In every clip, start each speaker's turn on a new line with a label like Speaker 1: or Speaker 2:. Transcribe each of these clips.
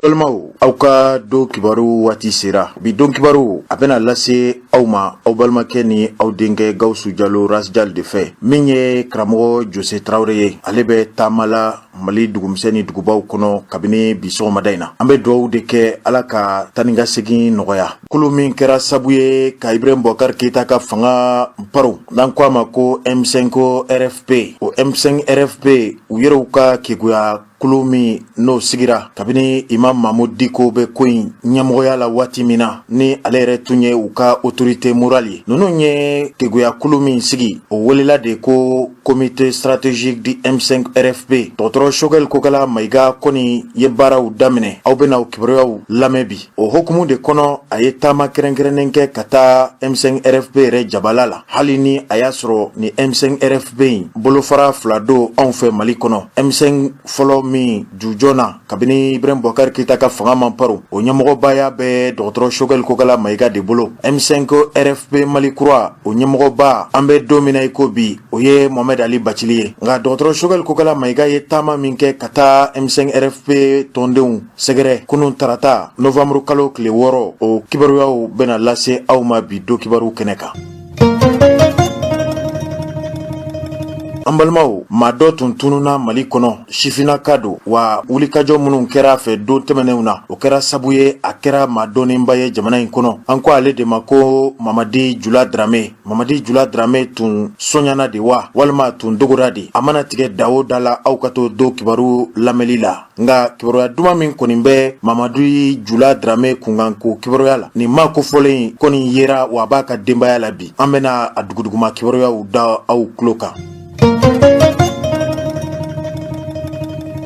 Speaker 1: Balimaw, aw ka don kibaru waati sera. Bi don kibaru, a bɛna lase aw ma aw balimakɛ ni aw denkɛ Gawusu Jalo Rasjal de fɛ. Min ye karamɔgɔ Jose Tarawele ye, ale bɛ taama la Mali dugumisɛn ni dugubaw kɔnɔ kabini bi sɔgɔmada in na. An bɛ dugawu de kɛ Ala ka taa ni ka segin nɔgɔya. Kulu min kɛra sabu ye ka Ibrahim Boubacar Keita ka fanga paro, n'an ko a ma ko M5 RFP, o M5 RFP, u yɛrɛw ka keguya kulu min n'o sigira kabini Imam Mahmoud Dicko bɛ ko in ɲɛmɔgɔya la waati min na, ni ale yɛrɛ tun ye u ka autorité morale ye, ninnu ye keguya kulu min sigi, o welela de ko Comité stratégique du M5 RFP. Dɔgɔtɔrɔ Choguel Kokala Maïga kɔni ye baaraw daminɛ. Aw bɛna o kibaruyaw lamɛn bi. O hukumu de kɔnɔ, a ye taama kɛrɛnkɛrɛnnen kɛ ka taa M5 RFP yɛrɛ jabala la, hali ni a y'a sɔrɔ ni M5 RFP in bolofara fila don anw fɛ Mali kɔnɔ. M5 fɔlɔ min jujɔn na kabini Ibrahim Boubacar Keita ka fanga man paro, o ɲɛmɔgɔbaya bɛ dɔgɔtɔrɔ Choguel Kokala Maïga de bolo. M5 RFP Mali kura, o ɲɛmɔgɔba, an bɛ don min na i ko bi, o ye Mohamed Ali Bacili ye. Nka dɔgɔtɔrɔ Choguel Kokala Maïga ye taama min kɛ ka taa M5 RFP tɔndenw sɛgɛrɛ kunun tarata novembre kalo tile 6, o kibaruyaw bɛna lase aw ma bi don kibaru kɛnɛ kan. An balimaw, maa dɔ tun tununna Mali kɔnɔ, sifinnaka don wa. Wulikajɔ minnu kɛra a fɛ don tɛmɛnenw na, o kɛra sabu ye a kɛra maa dɔnnenba ye jamana in kɔnɔ. An ko ale de ma ko Mamadi Jula Darame. Mamadi Jula Darame tun soɲana de wa, walima tun dogora de? A mana tigɛ da o da la, aw ka to don kibaru lamɛnli la. Nka kibaruya duman min kɔni bɛ Mamadu Jula Darame kunkanko kibaruya la, nin maa kofɔlen kɔni yera wa, a b'a ka denbaya la bi. An bɛna a duguduguma kibaruyaw da aw tulo kan.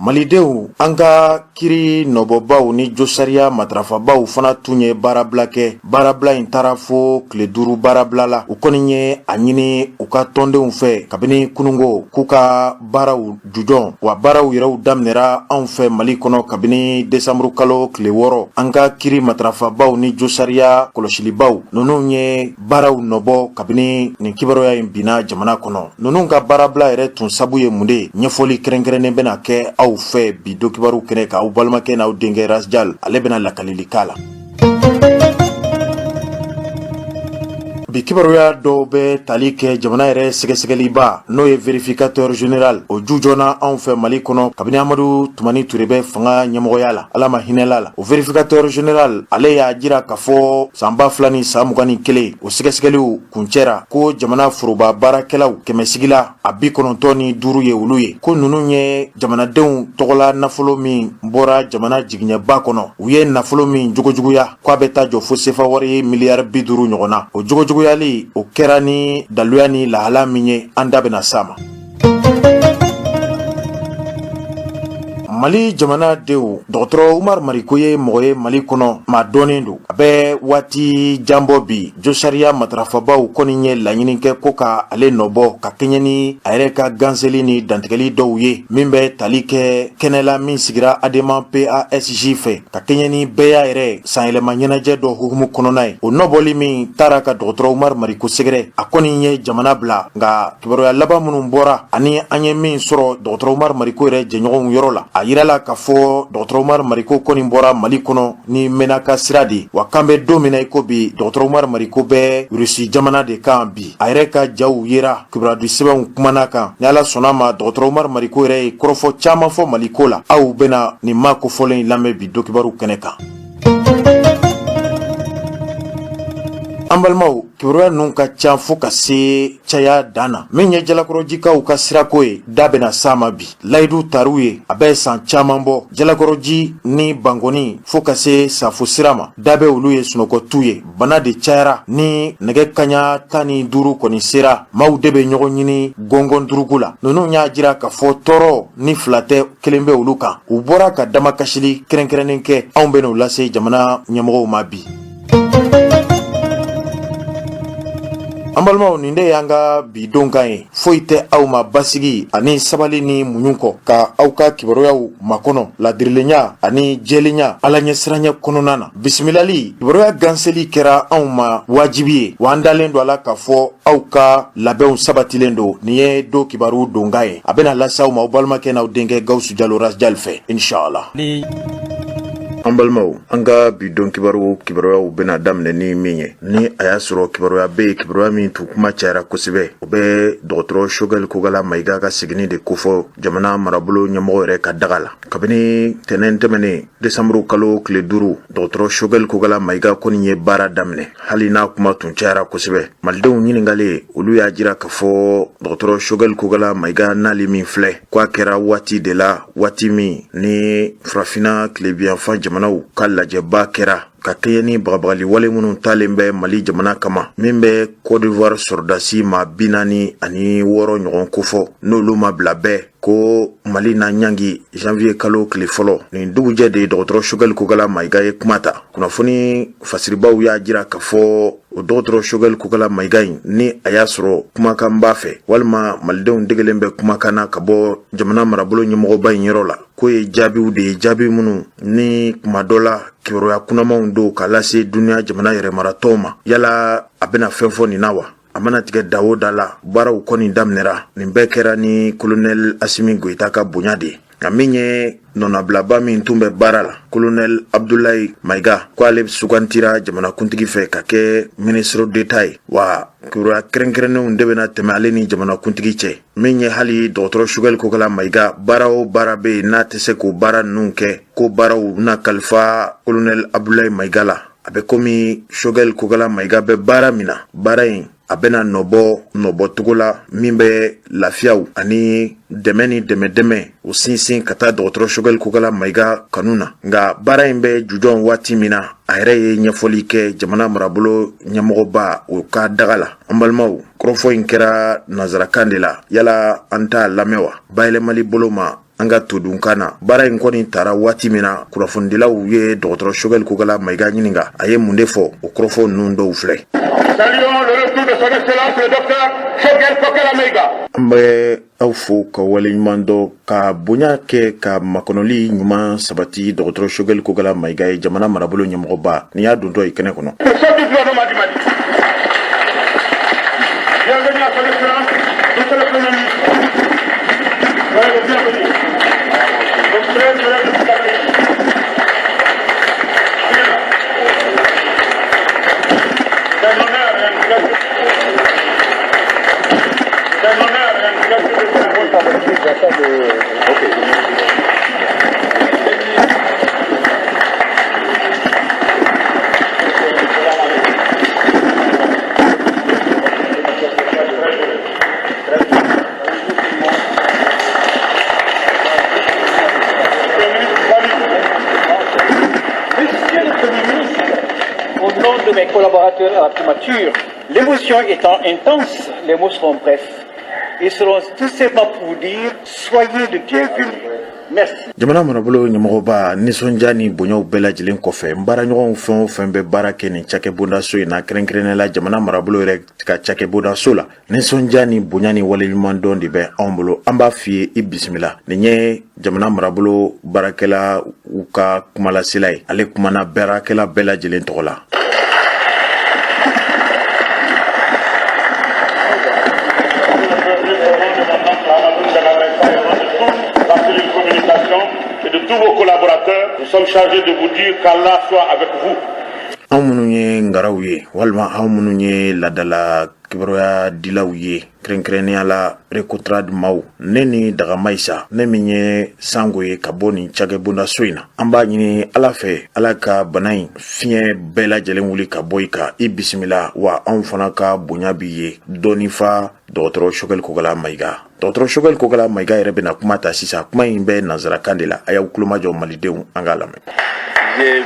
Speaker 1: Malidenw, an ka kiri nɔbɔbaw ni josariya matarafabaw fana tun ye baarabila kɛ. Baarabila in taara fo tile 5 baarabila la. U kɔni ye a ɲini u ka tɔndenw fɛ kabini kunungo k'u ka baaraw jujɔn wa. Baaraw yɛrɛw daminɛra anw fɛ Mali kɔnɔ kabini desanburu kalo tile 6. An ka kiri matarafabaw ni josariya kɔlɔsilibaw ninnu ye baaraw nɔbɔ kabini nin kibaruya in binna jamana kɔnɔ. Ninnu ka baarabila yɛrɛ tun sabu ye mun de ye? Ɲɛfɔli kɛrɛnkɛrɛnnen bɛna kɛ aw fɛ bi don kibaru kɛnɛ kan. Aw balimakɛ n'aw denkɛ Rasjal, ale bɛna lakalili k'a la. Bi kibaruya dɔw bɛ tali kɛ jamana yɛrɛ sɛgɛsɛgɛliba, n'o ye vérificateur général, o jujɔnna anw fɛ Mali kɔnɔ kabini Amadu Tumani Ture bɛ fanga ɲɛmɔgɔya la, Ala ma hinɛla la. O vérificateur général, ale y'a jira k'a fɔ san 2021, o sɛgɛsɛgɛliw kuncɛra ko jamana foroba baarakɛlaw kɛmɛsigi la, a 95 ye olu ye, ko ninnu ye jamanadenw tɔgɔla nafolo min bɔra jamana jigiɲɛba kɔnɔ, u ye nafolo min jogojuguya, k'a bɛ taa jɔ fo sefa wari ye miliyari 50 ɲɔgɔn na. O jogojuguyali, o kɛra ni daluya ni lahala min ye, an da bɛna s'a ma. Mali jamana denw, dɔgɔtɔrɔ Umar Mariko ye mɔgɔ ye Mali kɔnɔ, maa dɔnnen don, a bɛ waati janbɔ bi. Josariya matarafabaw kɔni ye laɲini kɛ ko ka ale nɔbɔ ka kɛɲɛ ni a yɛrɛ ka ganseli ni dantigɛli dɔw ye min bɛ tali kɛ kɛnɛla min sigira ADEMA PASJ fɛ ka kɛɲɛ ni bɛɛya yɛrɛ sanyɛlɛma ɲɛnajɛ dɔ hukumu kɔnɔna ye. O nɔbɔli min taara ka dɔgɔtɔrɔ Umar Mariko sɛgɛrɛ, a kɔni ye jamana bila. Nka kibaruya laban minnu bɔra ani an ye min sɔrɔ dɔgɔtɔrɔ Umar Mariko yɛrɛ jɛɲɔgɔnw yɔrɔ la, a yirala k'a fɔ dɔgɔtɔrɔ Umar Mariko kɔni bɔra Mali kɔnɔ ni Menaka sira de. Wa k'an bɛ don min na i ko bi, dɔgɔtɔrɔ Umar Mariko bɛ Rusi jamana de kan bi. A yɛrɛ ka jaw yera, kibaruyadi sɛbɛnw kumana kan. Ni Ala sɔnna ma, dɔgɔtɔrɔ Umar Mariko yɛrɛ ye kɔrɔfɔ caman fɔ Mali ko la. Aw bɛna nin maa kofɔlen in lamɛn bi don kibaru kɛnɛ kan. An balimaw, kibaruya ninnu ka ca fo ka se caya dan na. Min ye Jalakɔrɔjikaw ka sirako ye, da bɛna s'a ma bi. Layidu tariw ye, a bɛ san caman bɔ. Jalakɔrɔji ni Bankɔni fo ka se Safo sira ma, da bɛ olu ye, sunɔgɔ t'u ye. Bana de cayara ni nɛgɛ kaɲa 15 kɔni sera, maaw de bɛ ɲɔgɔn ɲini gɔngɔn duruku la. Ninnu y'a jira k'a fɔ tɔɔrɔ ni fila tɛ, kelen bɛ olu kan. U bɔra ka damakasili kɛrɛnkɛrɛnnen kɛ. Anw bɛ n'o lase jamana ɲɛmɔgɔw ma bi. An balimaw, nin de y'an ka bi don kan ye. Foyi tɛ aw ma basigi ani sabali ni muɲu kɔ ka aw ka kibaruyaw makɔnɔ ladirilenya ani jɛlenya, Ala ɲɛsiranɲɛ kɔnɔna na. Bisimilali kibaruya ganseli kɛra anw ma wajibi ye wa. An dalen don a la k'a fɔ aw ka labɛnw sabatilen don. Nin ye don kibaru donkan ye, a bɛna lase aw ma aw balimakɛ n'aw denkɛ Gawusu Jalo Rasjal fɛ, inshallah. An balimaw, an ka bi don kibaru kibaruyaw bɛna daminɛ ni min ye, ni a y'a sɔrɔ kibaruya bɛ yen, kibaruya min tun kuma cayara kosɛbɛ, o bɛ dɔgɔtɔrɔ Choguel Kokala Mayiga ka seginni de kofɔ jamana marabolo ɲɛmɔgɔ yɛrɛ ka daga la. Kabini tɛnɛn tɛmɛnen, desanburu kalo tile 5, dɔgɔtɔrɔ Choguel Kokala Mayiga kɔni ye baara daminɛ. Hali n'a kuma tun cayara kosɛbɛ, malidenw ɲininkalen, olu y'a jira k'a fɔ dɔgɔtɔrɔ Choguel Kokala Mayiga nali min filɛ, ko a kɛra waati de la, waati min ni farafinna tilebinyanfan jamanaw ka lajɛba kɛra ka kɛɲɛ ni bagabagali wale minnu talen bɛ Mali jamana kama, min bɛ Côte d'Ivoire sɔrɔdasi maa 46 ɲɔgɔn kofɔ, n'olu ma bila bɛɛ ko Mali na ɲangi janvier kalo tile fɔlɔ. Nin dugujɛ de dɔgɔtɔrɔ Choguel Kokala Mayiga ye kuma ta. Kunnafoni fasiribaw y'a jira k'a fɔ o dɔgɔtɔrɔ Choguel Kokala Mayiga in, ni a y'a sɔrɔ kumakan b'a fɛ, walima malidenw degelen bɛ kumakan na ka bɔ jamana marabolo ɲɛmɔgɔba in yɔrɔ la, k'o ye jaabiw de ye, jaabi minnu ni kuma dɔ la kibaruya kunamanw don ka lase duniya jamana yɛrɛmaratɔnw ma. Yala a bɛna fɛn fɔ nin na wa? A mana tigɛ da o da la, baaraw kɔni daminɛra. Nin bɛɛ kɛra ni kolonɛli Asimi Goyita ka bonya de ye. Nka min ye nɔnabilaba min tun bɛ baara la, kolonɛli Abdulayi Mayiga, ko ale sugantira jamanakuntigi fɛ ka kɛ ministre d'État ye, wa kibaruya kɛrɛnkɛrɛnnenw de bɛna tɛmɛ ale ni jamanakuntigi cɛ. Min ye hali dɔgɔtɔrɔ Choguel Kokala Mayiga, baara o baara bɛ yen n'a tɛ se k'o baara ninnu kɛ, ko baaraw bɛna kalifa kolonɛli Abdulayi Mayiga la. A bɛ komi Choguel Kokala Mayiga bɛ baara min na, baara in a bɛna nɔbɔ nɔbɔcogo la min bɛ lafiyaw ani dɛmɛ ni dɛmɛ o sinsin ka taa dɔgɔtɔrɔ Choguel Kokala Mayiga kanu na. Nka baara in bɛ jujɔn waati min na, a yɛrɛ ye ɲɛfɔli kɛ jamana marabolo ɲɛmɔgɔba o ka daga la. An balimaw, kɔrɔfɔ in kɛra nansarakan de la. Yala an t'a lamɛn wa? Bayɛlɛmali bolo ma an ka todunkan na. Baara in kɔni tara waati min na, kunnafonidilaw ye dɔgɔtɔrɔ Choguel Kokala Mayiga ɲininka a ye mun de fɔ. O kɔrɔfɔ ninnu dɔw filɛ.
Speaker 2: Saluons le retour de son excellence le docteur Choguel Kokala Maïga.
Speaker 1: An bɛ aw fo ka waleɲuman dɔn, ka bonya kɛ, ka makɔnɔli ɲuman sabati dɔgɔtɔrɔ Choguel Kokala Mayiga ye, jamana marabolo ɲɛmɔgɔba nin y'a dontɔ ye kɛnɛ kɔnɔ.
Speaker 2: Le chef du gouvernement du Mali. Bienvenue à son excellence, monsieur le Premier ministre. Soyez le bienvenu. Donc, très heureux de vous accueillir. C'est un honneur et un plaisir. C'est un honneur et un plaisir de vous.
Speaker 3: Monsieur le Premier ministre, au nom de mes collaborateurs à la primature, l'émotion étant intense, les mots seront brefs. Ils seront tout simplement pour vous dire, soyez le bienvenu. Merci.
Speaker 1: Jamana marabolo ɲɛmɔgɔba nisɔndiya ni bonyaw bɛɛ lajɛlen kɔfɛ, n baaraɲɔgɔnw fɛn o fɛn bɛ baara kɛ nin cakɛbondaso in na, kɛrɛnkɛrɛnnenya la jamana marabolo yɛrɛ ka cakɛbondaso la, nisɔndiya ni bonya ni waleɲuman dɔn de bɛ anw bolo. An b'a f'i ye, i bisimila. Nin ye jamana marabolo baarakɛla u ka kumalasela ye. Ale kumana baarakɛla bɛɛ lajɛlen tɔgɔ la.
Speaker 2: La cellule communication et de tous vos collaborateurs, nous sommes chargés de vous dire qu'Allah soit avec vous.
Speaker 1: Anw minnu ye ngaraw ye, walima anw minnu ye ladala kibaruya dilaw ye, kɛrɛnkɛrɛnnenya la Recotrad maaw, ne ni Daga Mayisa, ne min ye sango ye ka bɔ nin cakɛbondaso in na, an b'a ɲini Ala fɛ, Ala ka bana in fiɲɛ bɛɛ lajɛlen wuli ka bɔ i kan. I bisimila, wa anw fana ka bonya b'i ye dɔɔni fa, dɔgɔtɔrɔ Choguel Kokala Mayiga. Dɔgɔtɔrɔ Choguel Kokala Mayiga yɛrɛ bɛna kuma ta sisan. Kuma in bɛ nansarakan de la. A y'aw tulomajɔ, malidenw, an k'a lamɛn.
Speaker 4: J'ai vu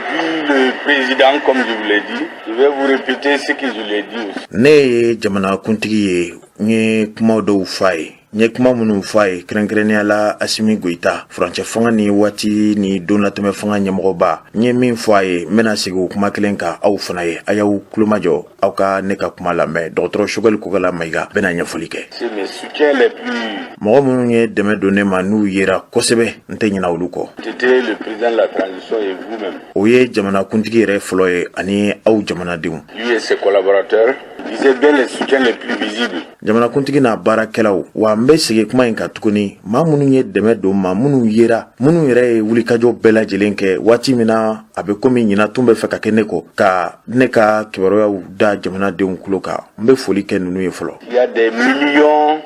Speaker 4: le président, comme je vous l'ai dit. Je vais vous répéter ce que je lui ai dit aussi.
Speaker 1: Ne ye jamanakuntigi ye, n ye kuma dɔw f'a ye. N ye kuma minnu f'a ye, kɛrɛnkɛrɛnnenya la Asimi Goyita, furancɛ fanga ni waati ni donnatɛmɛ fanga ɲɛmɔgɔba, n ye min fɔ a ye, n bɛna segin o kuma kelen kan aw fana ye. A y'aw tulomajɔ, aw ka ne ka kuma lamɛn. Dɔgɔtɔrɔ Choguel Kokala Mayiga bɛna ɲɛfɔli kɛ.
Speaker 4: C'est mes soutiens les plus.
Speaker 1: Mɔgɔ minnu ye dɛmɛ don ne ma, n'u yera kosɛbɛ, n tɛ ɲina olu kɔ.
Speaker 4: C'était le président de la transition et vous-même.
Speaker 1: O ye jamanakuntigi yɛrɛ fɔlɔ ye ani aw jamanadenw.
Speaker 4: Lui et ses collaborateurs disaient bien les soutiens les plus visibles.
Speaker 1: Jamanakuntigi n'a baarakɛlaw. Wa n bɛ segin kuma in kan tuguni, maa minnu ye dɛmɛ don ma, minnu yera, minnu yɛrɛ ye wulikajɔ bɛɛ lajɛlen kɛ waati min na. A bɛ komi ɲina tun bɛ fɛ ka kɛ ne kɔ ka ne ka kibaruyaw da jamanadenw tulo kan. N bɛ foli kɛ ninnu ye fɔlɔ.
Speaker 4: Il y a des millions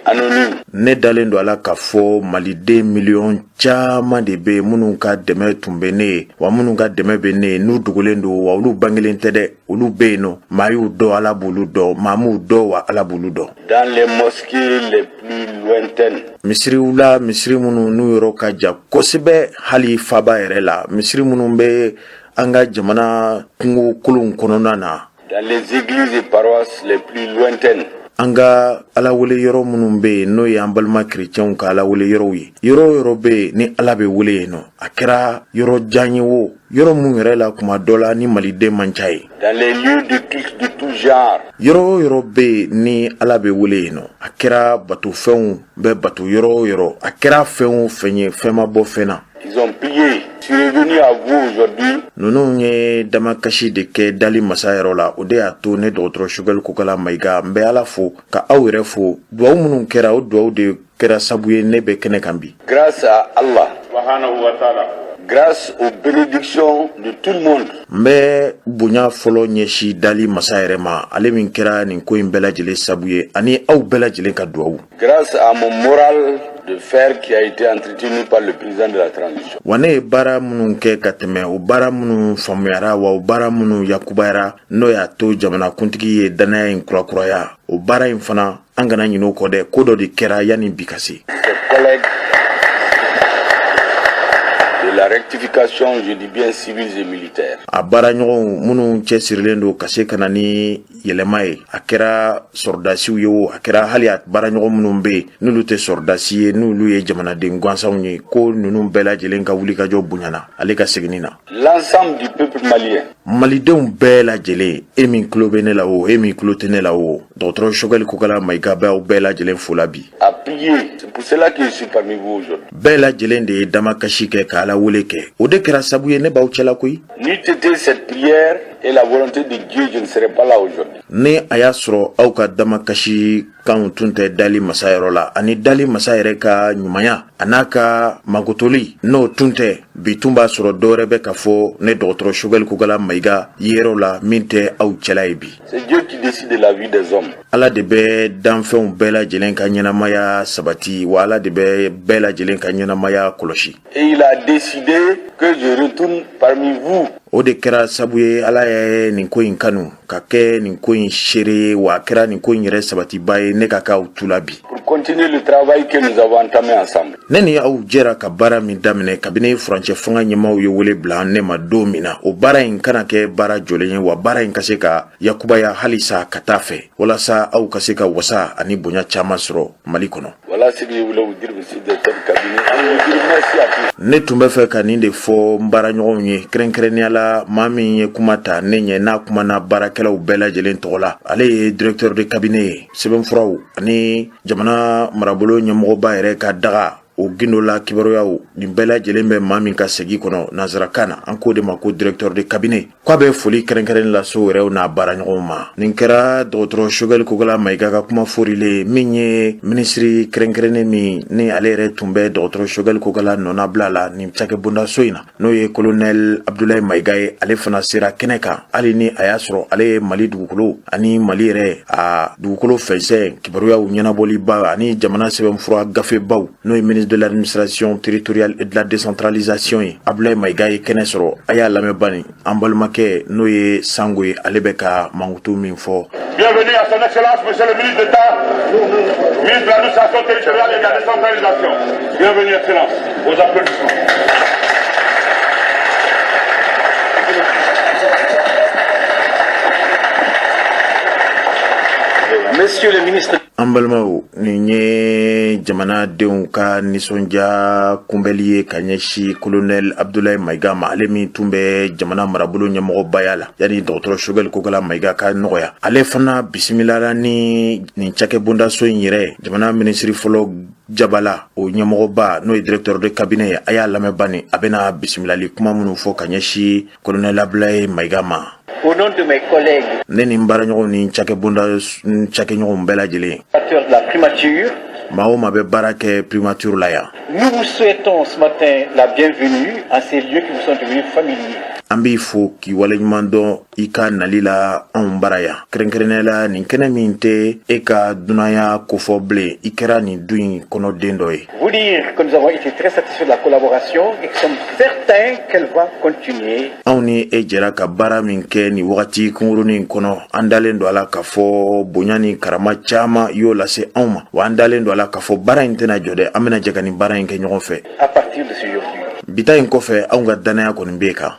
Speaker 4: anonymes.
Speaker 1: Ne dalen don a la k'a fɔ maliden miliyɔn caman de bɛ yen minnu ka dɛmɛ tun bɛ ne ye, wa minnu ka dɛmɛ bɛ ne ye, n'u dogolen don, wa olu bangelen tɛ dɛ, olu bɛ yen nɔ. Maa y'u dɔn, Ala b'olu dɔn. Maa m'u dɔn, wa Ala b'olu dɔn.
Speaker 4: Dans les mosquées les plus lointaines.
Speaker 1: Misiriw la, misiri minnu n'u yɔrɔ ka jan kosɛbɛ, hali faba yɛrɛ la, misiri minnu bɛ an ka jamana kungo kolonw kɔnɔna na.
Speaker 4: Dans les églises et paroisses les plus lointaines.
Speaker 1: An ka Ala wele yɔrɔ minnu bɛ yen, n'o ye an balima kerecɛnw ka Ala wele yɔrɔw ye, yɔrɔ o yɔrɔ bɛ yen ni Ala bɛ wele yen nɔ, a kɛra yɔrɔ jan ye o, yɔrɔ minnu yɛrɛ la kuma dɔ la ni maliden man ca ye.
Speaker 4: Dans les lieux de culte de tout genre.
Speaker 1: Yɔrɔ o yɔrɔ bɛ yen ni Ala bɛ wele yen nɔ, a kɛra batofɛnw bɛ bato yɔrɔ o yɔrɔ, a kɛra fɛn o fɛn ye, fɛn ma bɔ fɛn na.
Speaker 4: Ils ont prié. Je suis revenu à vous aujourd'hui.
Speaker 1: Ninnu ye damakasi de kɛ dali masa yɔrɔ la. O de y'a to ne dɔgɔtɔrɔ Choguel Kokala Mayiga, n bɛ Ala fo ka aw yɛrɛ fo. Duwawu minnu kɛra, o duwawu de kɛra sabu ye ne bɛ kɛnɛ kan bi.
Speaker 4: Grâce à Allah.
Speaker 2: Subhanahu wa ta'ala.
Speaker 4: Grâce aux bénédictions de tout le monde.
Speaker 1: N bɛ bonya fɔlɔ ɲɛsin dali masa yɛrɛ ma, ale min kɛra nin ko in bɛɛ lajɛlen sabu ye, ani aw bɛɛ lajɛlen ka duwawu.
Speaker 4: Grâce à mon moral de fer qui a été entretenu par le président de la transition.
Speaker 1: Wa ne ye baara minnu kɛ ka tɛmɛ, o baara minnu faamuyara, wa o baara minnu yakubayara, n'o y'a to jamanakuntigi ye danaya in kurakuraya, o baara in fana, an kana ɲinɛ o kɔ dɛ. Ko dɔ de kɛra yanni bi ka se.
Speaker 4: Ses collègues de la rectification, je dis bien civils et militaires.
Speaker 1: A baaraɲɔgɔnw minnu cɛsirilen don ka se ka na ni yɛlɛma ye, a kɛra sɔrɔdasiw ye o, a kɛra hali a baaraɲɔgɔn minnu bɛ yen n'olu tɛ sɔrɔdasi ye, n'olu ye jamanaden gansanw ye, ko ninnu bɛɛ lajɛlen ka wulikajɔ bonyana ale ka seginni na.
Speaker 4: L'ensemble du peuple malien.
Speaker 1: Malidenw bɛɛ lajɛlen, e min tulo bɛ ne la o, e min tulo tɛ ne la o, dɔgɔtɔrɔ Choguel Kokala Mayiga bɛ aw bɛɛ lajɛlen fo la bi.
Speaker 4: A prié. C'est pour cela que je suis parmi vous aujourd'hui.
Speaker 1: Bɛɛ lajɛlen de ye damakasi kɛ ka Ala wele kɛ. O de kɛra sabu ye ne b'aw cɛla koyi.
Speaker 4: N'eût été cette prière et la volonté de Dieu, je ne serais pas là aujourd'hui.
Speaker 1: Ni a y'a sɔrɔ aw ka damakasi kanw tun tɛ dali masa yɔrɔ la, ani dali masa yɛrɛ ka ɲumanya a n'a ka makotoli, n'o tun tɛ, bi tun b'a sɔrɔ dɔwɛrɛ bɛ ka fɔ ne dɔgɔtɔrɔ Choguel Kokala Mayiga yɛrɛw la min tɛ aw cɛla ye bi.
Speaker 4: C'est Dieu qui décide de la vie des hommes.
Speaker 1: Ala de bɛ danfɛnw bɛɛ lajɛlen ka ɲɛnamaya sabati, wa Ala de bɛ bɛɛ lajɛlen ka ɲɛnamaya kɔlɔsi.
Speaker 4: Et il a décidé que je retourne parmi vous.
Speaker 1: O de kɛra sabu ye Ala ye nin ko in kanu ka kɛ nin ko in seere ye, wa a kɛra nin ko in yɛrɛ sabatiba ye ne ka k'aw tu la bi.
Speaker 4: Pour continuer le travail que nous avons entamé ensemble.
Speaker 1: Ne ni aw jɛra ka baara min daminɛ kabini furancɛ fanga ɲɛmaw ye wele bila ne ma don min na, o baara in kana kɛ baara jɔlen ye, wa baara in ka se ka yakubaya halisa ka taa fɛ, walasa aw ka se ka wasa ani bonya caman sɔrɔ Mali kɔnɔ.
Speaker 4: Voilà ce que je voulais vous dire, monsieur le directeur de cabinet. Et vous dire merci à tous.
Speaker 1: Ne tun bɛ fɛ ka nin de fɔ n baaraɲɔgɔnw ye, kɛrɛnkɛrɛnnenya la maa min ye kuma ta ne ɲɛ, n'a kumana baarakɛlaw bɛɛ lajɛlen tɔgɔ la, ale ye directeur de cabinet ye, sɛbɛnfuraw ani jamana marabolo ɲɛmɔgɔba yɛrɛ ka daga o gindo la kibaruyaw, nin bɛɛ lajɛlen bɛ maa min ka segi kɔnɔ nansarakan na, an k'o de ma ko directeur de cabinet, k'a bɛ foli kɛrɛnkɛrɛn lase o yɛrɛw n'a baaraɲɔgɔnw ma. Nin kɛra dɔgɔtɔrɔ Choguel Kokala Mayiga ka kuma forilen, min ye minisiri kɛrɛnkɛrɛnnen min ni ale yɛrɛ tun bɛ dɔgɔtɔrɔ Choguel Kokala nɔnabila la nin cakɛbondaso in na, n'o ye colonel Abdoulaye Mayiga ye. Ale fana sera kɛnɛ kan, hali ni a y'a sɔrɔ ale ye Mali dugukolo ani Mali yɛrɛ a dugukolo fɛnsɛn kibaruyaw ɲɛnabɔliba ani jamana sɛbɛnfura gafebaw, n'o ye ministre de l'administration territoriale et de la décentralisation ye. Abdoulaye Mayiga ye kɛnɛ sɔrɔ. A y'a lamɛn bani, an balimakɛ n'o ye Sango ye, ale bɛ ka mankutu min fɔ.
Speaker 2: Bienvenue à son Excellence, Monsieur le ministre d'État, ministre de l'administration territoriale et de la décentralisation. Bienvenue, Excellence. Vos applaudissements.
Speaker 3: Monsieur le ministre.
Speaker 1: An balimaw, nin ye jamanadenw ka nisɔndiya kunbɛli ye ka ɲɛsin colonel Abdoulaye Mayiga ma, ale min tun bɛ jamana marabolo ɲɛmɔgɔbaya la yanni dɔgɔtɔrɔ Choguel Kokala Mayiga ka nɔgɔya. Ale fana bisimilala ni nin cakɛbondaso in yɛrɛ jamana minisiri fɔlɔ jabala o ɲɛmɔgɔba, n'o ye directeur de cabinet ye. A y'a lamɛn bani, a bɛna bisimilali kuma minnu fɔ ka ɲɛsin colonel Abdoulaye Mayiga ma.
Speaker 3: Au nom de mes collègues,
Speaker 1: Ne ni n baaraɲɔgɔnw ni cakɛbonda cakɛɲɔgɔnw bɛɛ lajɛlen,
Speaker 3: de la primature,
Speaker 1: maa o maa bɛ baara kɛ primature la yan,
Speaker 3: nous vous souhaitons ce matin la bienvenue à ces lieux qui vous sont devenus familiers.
Speaker 1: An b'i fo k'i waleɲuman dɔn i ka nali la anw bara yan, kɛrɛnkɛrɛnnenya la nin kɛnɛ min tɛ e ka dunanya kofɔ bilen, i kɛra nin du in kɔnɔden dɔ ye.
Speaker 3: Vous dire que nous avons été très satisfaits de la collaboration et que sommes certains qu'elle va continuer.
Speaker 1: Anw ni e jɛra ka baara min kɛ nin wagati kunkurunin kɔnɔ, an dalen don a la k'a fɔ bonya ni karama caman i y'o lase anw ma. Wa an dalen don a la k'a fɔ baara in tɛna jɔ dɛ, an bɛna jɛ ka nin baara in kɛ ɲɔgɔn fɛ.
Speaker 3: À partir de ce jour.
Speaker 1: Bi ta in kɔfɛ, anw ka danaya kɔni b'e kan.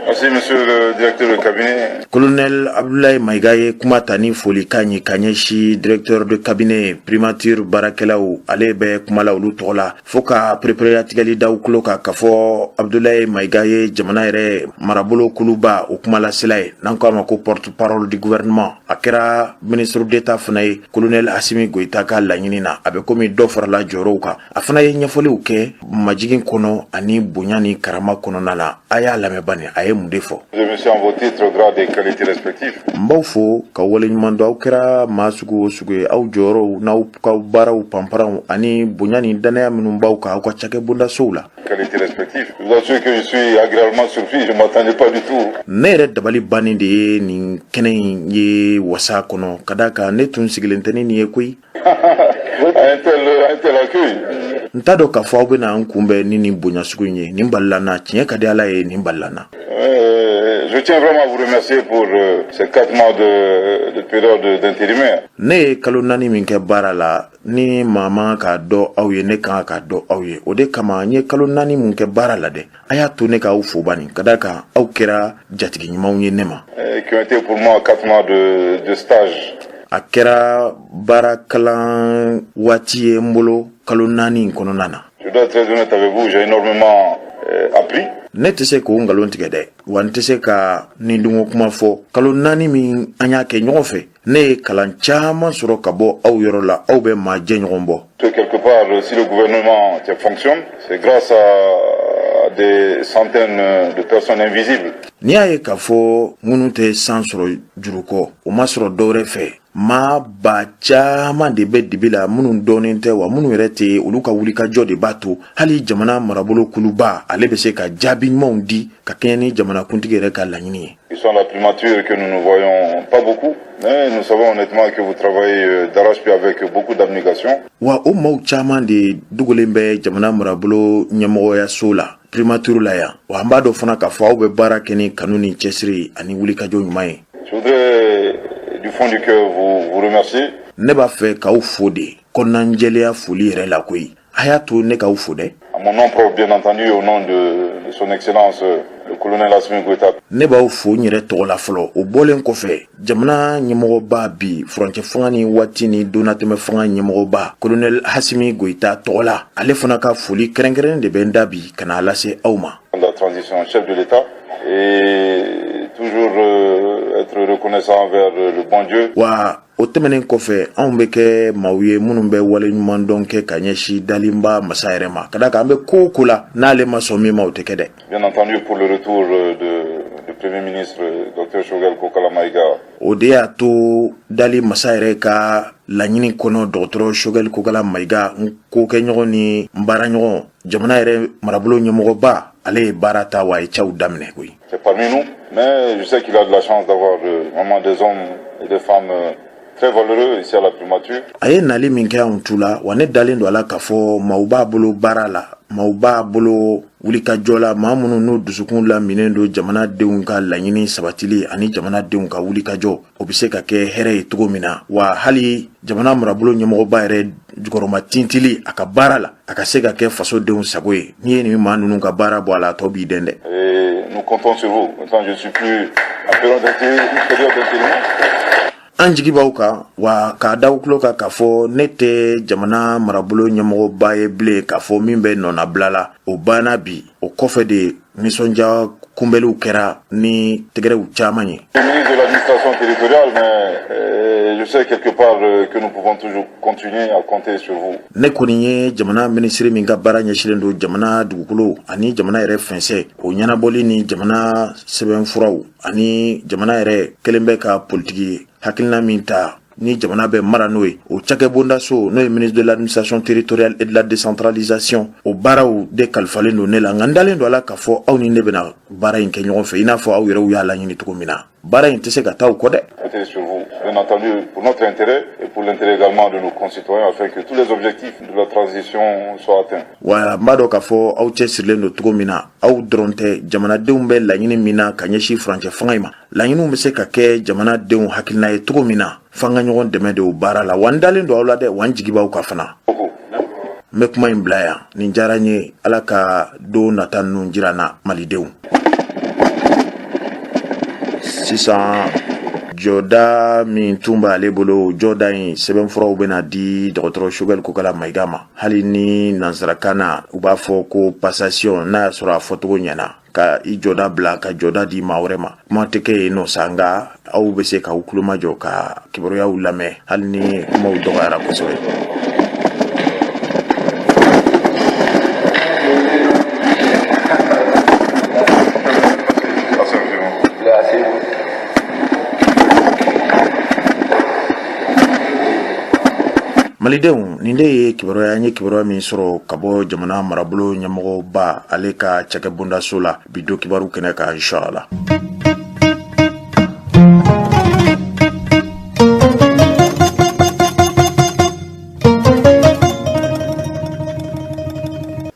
Speaker 2: Merci, monsieur le directeur de cabinet.
Speaker 1: Colonel Abdoulaye Maïga ye kuma ta ni folikan ye ka ɲɛsin directeur de cabinet, primature baarakɛlaw, ale bɛ kuma la olu tɔgɔ la, fo ka pereperelatigɛli da tulo kan k'a fɔ Abdoulaye Maïga ye jamana yɛrɛ marabolo kuluba o kumalasela ye, n'an ko a ma ko porte parole du gouvernement. A kɛra ministre d'État fana ye colonel Assimi Goïta ka laɲini na, a bɛ komi dɔ farala jɔyɔrɔw kan. A fana ye ɲɛfɔliw kɛ majigin kɔnɔ ani bonya ni karama kɔnɔna na. A y'a lamɛn bani, a ye mun de fɔ?
Speaker 2: Monsieur, en vos titres, grades et qualités respectifs.
Speaker 1: N b'aw fo ka waleɲuman dɔn. Aw kɛra maa sugu o sugu ye, aw jɔyɔrɔw n'aw ka baaraw panparanw ani bonya ni danaya minnu b'aw kan aw ka cakɛbondasow la.
Speaker 2: Qualités respectives. Je vous assure que je suis agréablement surpris, je ne m'attendais pas du tout.
Speaker 1: Ne yɛrɛ dabali bannen de ye nin kɛnɛ in ye wasa kɔnɔ, ka d'a kan ne tun sigilen tɛ ni nin ye koyi.
Speaker 2: À un tel accueil.
Speaker 1: N t'a dɔn k'a fɔ aw bɛna n kunbɛn ni nin bonya sugu in ye. Nin balila n na, tiɲɛ ka di Ala ye, nin balila n na.
Speaker 2: Je tiens vraiment à vous remercier pour ces 4 mois de période d'intérimaire.
Speaker 1: Ne ye kalo 4 min kɛ baara la, ni maa man k'a dɔn aw ye, ne kan k'a dɔn aw ye. O de kama n ye kalo 4 mun kɛ baara la dɛ, a y'a to ne k'aw fo bani, ka d'a kan aw kɛra jatigi ɲumanw ye ne ma.
Speaker 2: Qui ont été pour moi 4 mois de stage.
Speaker 1: A kɛra baarakalan waati ye n bolo kalo 4 in kɔnɔna na.
Speaker 2: Je dois être très honnête avec vous, j'ai énormément appris.
Speaker 1: Ne tɛ se k'o nkalon tigɛ dɛ, wa n tɛ se ka nidungo kuma fɔ. Kalo 4 min an y'a kɛ ɲɔgɔn fɛ, ne ye kalan caman sɔrɔ ka bɔ aw yɔrɔ la. Aw bɛ maa jɛ ɲɔgɔn bɔ.
Speaker 2: Que quelque part, si le gouvernement fonctionne, c'est grâce à des centaines de personnes invisibles.
Speaker 1: N'i y'a ye k'a fɔ minnu tɛ san sɔrɔ juru kɔ, o ma sɔrɔ dɔwɛrɛ fɛ, maa ba caman de bɛ dibi la minnu dɔnnen tɛ, wa minnu yɛrɛ tɛ, olu ka wulikajɔ de b'a to hali jamana marabolo kuluba ale bɛ se ka jaabi ɲumanw di ka kɛɲɛ ni jamanakuntigi yɛrɛ ka laɲini ye.
Speaker 2: Ils sont à la primature que nous ne voyons pas beaucoup, mais nous savons honnêtement que vous travaillez d'arrache-pied avec beaucoup d'abnégation.
Speaker 1: Wa o maaw caman de dogolen bɛ jamana marabolo ɲɛmɔgɔyaso la, primature la yan. Wa an b'a dɔn fana k'a fɔ aw bɛ baara kɛ ni kanu ni cɛsiri ani wulikajɔ ɲuman ye.
Speaker 2: Je voudrais du fond du cœur vous remercier.
Speaker 1: Ne b'a fɛ k'aw fo de kɔnɔnajɛlenya foli yɛrɛ la koyi. A y'a to ne k'aw fo dɛ.
Speaker 2: À mon nom propre, bien entendu, au nom de son Excellence, le colonel Assimi Goïta.
Speaker 1: Ne b'aw fo n yɛrɛ tɔgɔ la fɔlɔ. O bɔlen kɔfɛ, jamana ɲɛmɔgɔba bi, furancɛ fanga ni waati ni donnatɛmɛ fanga ɲɛmɔgɔba, colonel Assimi Goïta tɔgɔ la, ale fana ka foli kɛrɛnkɛrɛnnen de bɛ n da bi ka n'a lase aw ma.
Speaker 2: De la transition, chef de l'État, et toujours être reconnaissant envers le bon Dieu.
Speaker 1: Wa o tɛmɛnen kɔfɛ, anw bɛ kɛ maaw ye minnu bɛ waleɲuman dɔn kɛ ka ɲɛsin dalenba masa yɛrɛ ma, ka da kan an bɛ ko o ko la, n'ale ma sɔn min ma, o tɛ kɛ dɛ.
Speaker 2: Bien entendu, pour le retour du Premier ministre, Dr Choguel Kokalla Maïga.
Speaker 1: O de y'a to dali masa yɛrɛ ka laɲini kɔnɔ, dɔgɔtɔrɔ Choguel Kokalla Maïga, n kokɛɲɔgɔn ni n baaraɲɔgɔn, jamana yɛrɛ marabolo ɲɛmɔgɔba, ale ye baara ta wa a ye caw daminɛ koyi.
Speaker 2: C'est parmi nous, mais je sais qu'il a de la chance d'avoir vraiment des hommes et des femmes très valeureux ici à la primature.
Speaker 1: A ye nali min kɛ anw tu la, wa ne dalen don a la k'a fɔ maaw b'a bolo baara la, maaw b'a bolo wulikajɔ la, maa minnu n'u dusukun laminen don jamanadenw ka laɲini sabatili ani jamanadenw ka wulikajɔ, o bɛ se ka kɛ hɛrɛ ye cogo min na, wa hali jamana marabolo ɲɛmɔgɔba yɛrɛ jukɔrɔma tintili a ka baara la, a ka se ka kɛ fasodenw sago ye. N'i ye nin maa ninnu ka baara bɔ a la, a tɔ b'i dɛn dɛ.
Speaker 2: Et nous comptons sur vous. Maintenant, je ne suis plus en période d'intérim.
Speaker 1: An jigi b'aw kan, wa k'a da tulo kan k'a fɔ ne tɛ jamana marabolo ɲɛmɔgɔba ye bilen k'a fɔ min bɛ nɔnabila la. O banna bi. O kɔfɛ de, nisɔndiya kunbɛliw kɛra ni tɛgɛrɛw caman ye.
Speaker 2: Le ministre de l'administration territoriale, mais je sais quelque part que nous pouvons toujours continuer à compter sur vous.
Speaker 1: Ne kɔni ye jamana minisiri min ka baara ɲɛsinnen don jamana dugukolo ani jamana yɛrɛ fɛnsɛ o ɲɛnabɔli ni jamana sɛbɛnfuraw ani jamana yɛrɛ kɛlen bɛ ka politiki hakilina min ta. Ni jamana bɛ mara n'o ye, o cakɛbondaso, n'o ye ministre de l'administration territoriale et de la décentralisation, o baaraw de kalifalen don ne la. Nka n dalen don a la k'a fɔ aw ni ne bɛna baara in kɛ ɲɔgɔn fɛ, i n'a fɔ aw yɛrɛw y'a laɲini cogo min na. Baara in tɛ se ka taa o kɔ dɛ.
Speaker 2: Sur vous, bien entendu, pour notre intérêt et pour l'intérêt également de nos concitoyens, afin que tous les objectifs de la transition soient atteints.
Speaker 1: Wa n b'a dɔn k'a fɔ aw cɛ sirilen don cogo min na, aw dɔrɔn tɛ, jamanadenw bɛ laɲini min na ka ɲɛsin furancɛ fanga in ma, laɲiniw bɛ se ka kɛ jamanadenw hakilina ye cogo min na, f'an ka ɲɔgɔn dɛmɛ de o baara la. Wa n dalen don aw la dɛ, wa n jigi b'aw kan fana. N bɛ kuma in bila yan. Nin diyara n ye. Ala ka don nata ninnu jira n na, malidenw. Sisan, jɔda min tun b'ale bolo, jɔda in sɛbɛnfuraw bɛna di dɔgɔtɔrɔ Choguel Kokalla Maïga ma. Hali ni nansarakan na u b'a fɔ ko passation, n'a y'a sɔrɔ a fɔcogo ɲɛna, ka i jɔda bila ka jɔda di maa wɛrɛ ma, kuma tɛ kɛ yen nɔ sa. Nka aw bɛ se k'aw tulomajɔ ka kibaruyaw lamɛn, hali ni kumaw dɔgɔyara kosɛbɛ. Malidenw, nin de ye kibaruya an ye kibaruya min sɔrɔ ka bɔ jamana marabolo ɲɛmɔgɔba ale ka cakɛbondaso la bi don kibaru kɛnɛ kan, inshallah.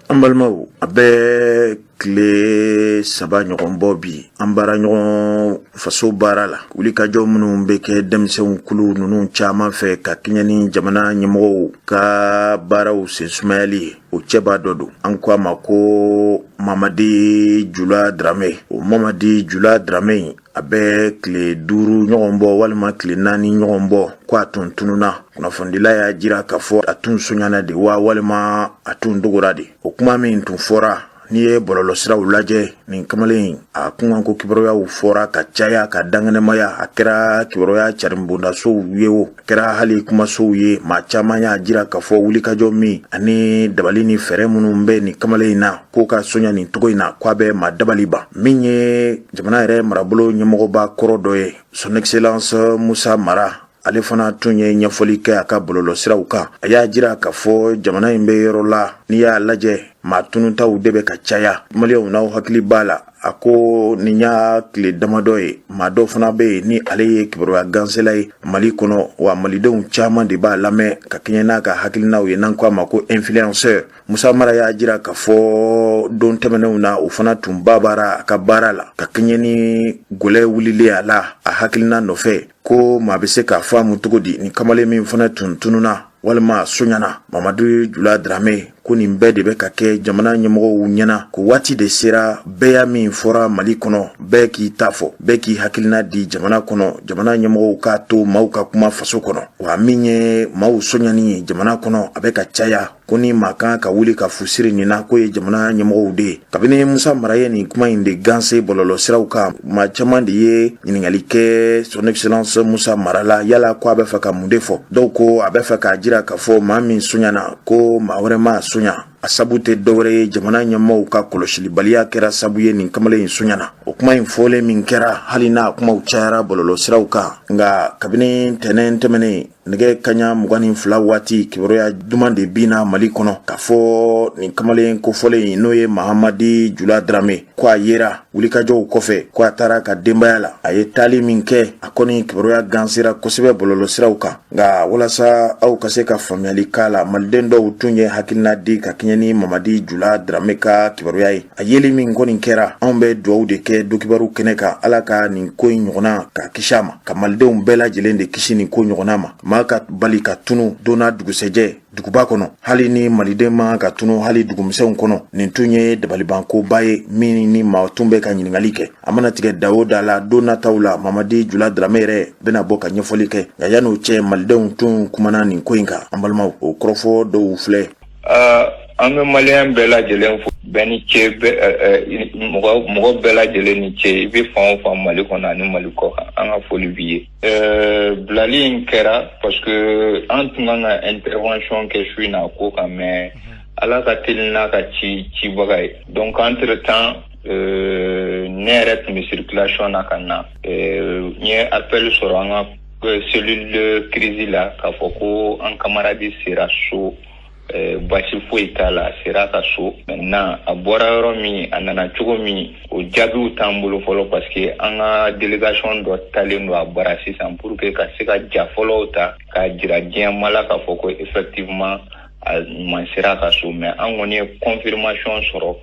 Speaker 1: An balimaw, a bɛ tile 3 ɲɔgɔn bɔ bi, an baara ɲɔgɔn faso baara la, wulikajɔ minnu bɛ kɛ denmisɛnw kulu ninnu caman fɛ ka kɛɲɛ ni jamana ɲɛmɔgɔw ka baaraw sen sumayali ye, o cɛba dɔ don. An ko a ma ko Mamadi Jula Darame. O Mamadi Jula Darame in, a bɛ tile 5 ɲɔgɔn bɔ walima tile 4 ɲɔgɔn bɔ ko a tun tununa. Kunnafonidila y'a jira k'a fɔ a tun soɲana de wa, walima a tun dogora de. O kuma min tun fɔra, n'i ye bɔlɔlɔsiraw lajɛ, nin kamalen a kunkanko kibaruyaw fɔra ka caya ka dankɛnɛmaya. A kɛra kibaruya carinbondasow ye o, a kɛra hali kumasow ye, maa caman y'a jira k'a fɔ wulikajɔ min ani dabali ni fɛɛrɛ minnu bɛ nin kamalen in na k'o ka soɲa nin cogo in na, k'a bɛ maa dabali ban. Min ye jamana yɛrɛ marabolo ɲɛmɔgɔba kɔrɔ dɔ ye, Son Excellence Musa Mara, ale fana tun ye ɲɛfɔli kɛ a ka bɔlɔlɔsiraw kan. A y'a jira k'a fɔ jamana in bɛ yɔrɔ la, n'i y'a lajɛ, maa tununtaw de bɛ ka caya. Maliyɛnw, n'aw hakili b'a la, a ko nin y'a tile damadɔ ye, maa dɔ fana bɛ yen ni ale ye kibaruya gansela ye Mali kɔnɔ, wa malidenw caman de b'a lamɛn ka kɛɲɛ n'a ka hakilinaw ye, n'an ko a ma ko influenceur. Musa Mara y'a jira k'a fɔ don tɛmɛnenw na, o fana tun babara a ka baara la ka kɛɲɛ ni gɛlɛ wulilen a la a hakilina nɔfɛ, ko maa bɛ se k'a faamu cogo di nin kamalen min fana tun tununa walima soɲana, Mamadu Jula Darame, ko nin bɛɛ de bɛ ka kɛ jamana ɲɛmɔgɔw ɲɛna, ko waati de sera bɛɛya min fɔra Mali kɔnɔ, bɛɛ k'i ta fɔ, bɛɛ k'i hakilina di jamana kɔnɔ, jamana ɲɛmɔgɔw k'a to maaw ka kuma faso kɔnɔ. Wa min ye maaw soɲani ye jamana kɔnɔ, a bɛ ka caya, ko ni maa kan ka wuli ka fusiri nin na, k'o ye jamana ɲɛmɔgɔw de ye. Kabini Musa Mara ye nin kuma in de ganse bɔlɔlɔsiraw kan, maa caman de ye ɲininkali kɛ Son Excellence Musa Mara la, yala ko a bɛ fɛ ka mun de fɔ? Dɔw ko a bɛ fɛ k'a jira k'a fɔ maa min soɲana, ko maa wɛrɛ ma soɲa, a sabu tɛ dɔwɛrɛ ye, jamana ɲɛmɔgɔw ka kɔlɔsilibaliya kɛra sabu ye nin kamalen in soɲana. O kuma in fɔlen min kɛra, hali n'a kumaw cayara bɔlɔlɔsiraw kan, nka kabini ntɛnɛn tɛmɛnen nɛgɛ kaɲa 22 waati, kibaruya duman de binna Mali kɔnɔ k'a fɔ nin kamalen kofɔlen in, n'o ye Mahamadi Jula Darame, ko a yera wulikajɔw kɔfɛ, ko a taara ka denbaya la. A ye taali min kɛ, a kɔni kibaruya gansera kosɛbɛ bɔlɔlɔsiraw kan. Nka walasa aw ka se ka faamuyali k'a la, maliden dɔw tun ye hakilina di ka kɛɲɛ ni Mamadi Jula Darame ka kibaruya ye. A yeli min kɔni kɛra, anw bɛ dugawu de kɛ donkibaru kɛnɛ kan, Ala ka nin ko in ɲɔgɔnna ka kisi a ma, ka malidenw bɛɛ lajɛlen de kisi nin ko ɲɔgɔnna ma. Maa ka bali ka tunu don n'a dugusɛjɛ duguba kɔnɔ, hali ni maliden ma ka tunu hali dugumisɛnw kɔnɔ, nin tun ye dabalibankoba ye min ni maa tun bɛ ka ɲininkali kɛ. A mana tigɛ da o da la, don nataw la, Mamadi Jula Darame yɛrɛ bɛna bɔ ka ɲɛfɔli kɛ. Nka yan'o cɛ, malidenw tun kumana nin ko in kan. An balimaw, o kɔrɔfɔ dɔw filɛ.
Speaker 5: An bɛ maliyɛn bɛɛ lajɛlen fo, bɛɛ ni ce, mɔgɔ mɔgɔ bɛɛ lajɛlen ni ce. I bɛ fan o fan Mali kɔnɔ ani Mali kɔ kan, an ka foli b'i ye. Bilali in kɛra parce que an tun kan ka intervention kɛ su in na ko kan, mais Ala ka teli n'a ka ci cibaga ye. Donc entre temps, ne yɛrɛ tun bɛ circulation na ka na, n ye appel sɔrɔ an ka cellule de crise la k'a fɔ ko an camarade sera so, basi foyi t'a la, a sera ka so. Maintenant, a bɔra yɔrɔ min, a nana cogo min, o jaabiw t'an bolo fɔlɔ, parce que an ka délégation dɔ talen don a bara sisan pour que ka se ka ja fɔlɔw ta k'a jira diɲɛma la k'a fɔ ko effectivement a ɲuman sera ka so. Mais an kɔni ye confirmation sɔrɔ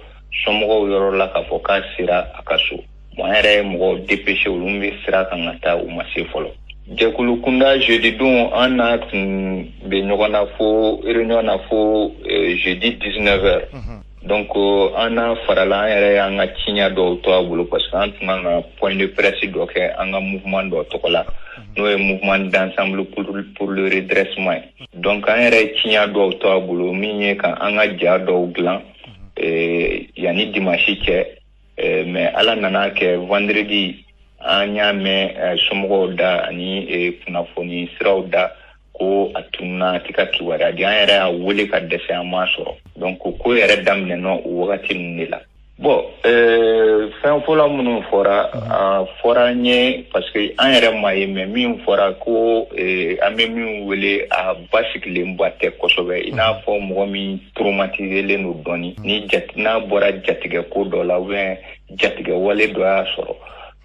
Speaker 5: somɔgɔw yɔrɔ la k'a fɔ k'a sera a ka so. Bon, an yɛrɛ ye mɔgɔw dépêché, olu bɛ sira kan ka taa, u ma se fɔlɔ. Jɛkulu kunda, jeudi don an n'a tun bɛ ɲɔgɔn na fo réunion na fo jeudi 19 heures. Donc an n'a farala, an yɛrɛ y'an ka ciɲɛ dɔw to a bolo, parce que an tun kan ka point de presse dɔ kɛ an ka mouvement dɔ tɔgɔ la, n'o ye Mouvement d'ensemble pour le redressement ye. Donc an yɛrɛ ye ciɲɛ dɔw to a bolo, min ye ka an ka ja dɔw dilan yanni dimanche cɛ. Mais Ala nana kɛ, vendredi an y'a mɛn somɔgɔw da ani kunnafoni siraw da ko a tununa, a tɛ ka kibaruya di. An yɛrɛ y'a wele ka dɛsɛ, an m'a sɔrɔ. Donc ko yɛrɛ daminɛna o wagati ninnu de la. Bon, fɛn fɔlɔ minnu fɔra, a fɔra an ye, parce que an yɛrɛ ma ye, mais min fɔra ko an bɛ min wele a basigilenba tɛ kosɛbɛ, i n'a fɔ mɔgɔ min traumatiselen don dɔɔni, ni jate n'a bɔra jatigɛ ko dɔ la ou bien jatigɛ wale dɔ y'a sɔrɔ.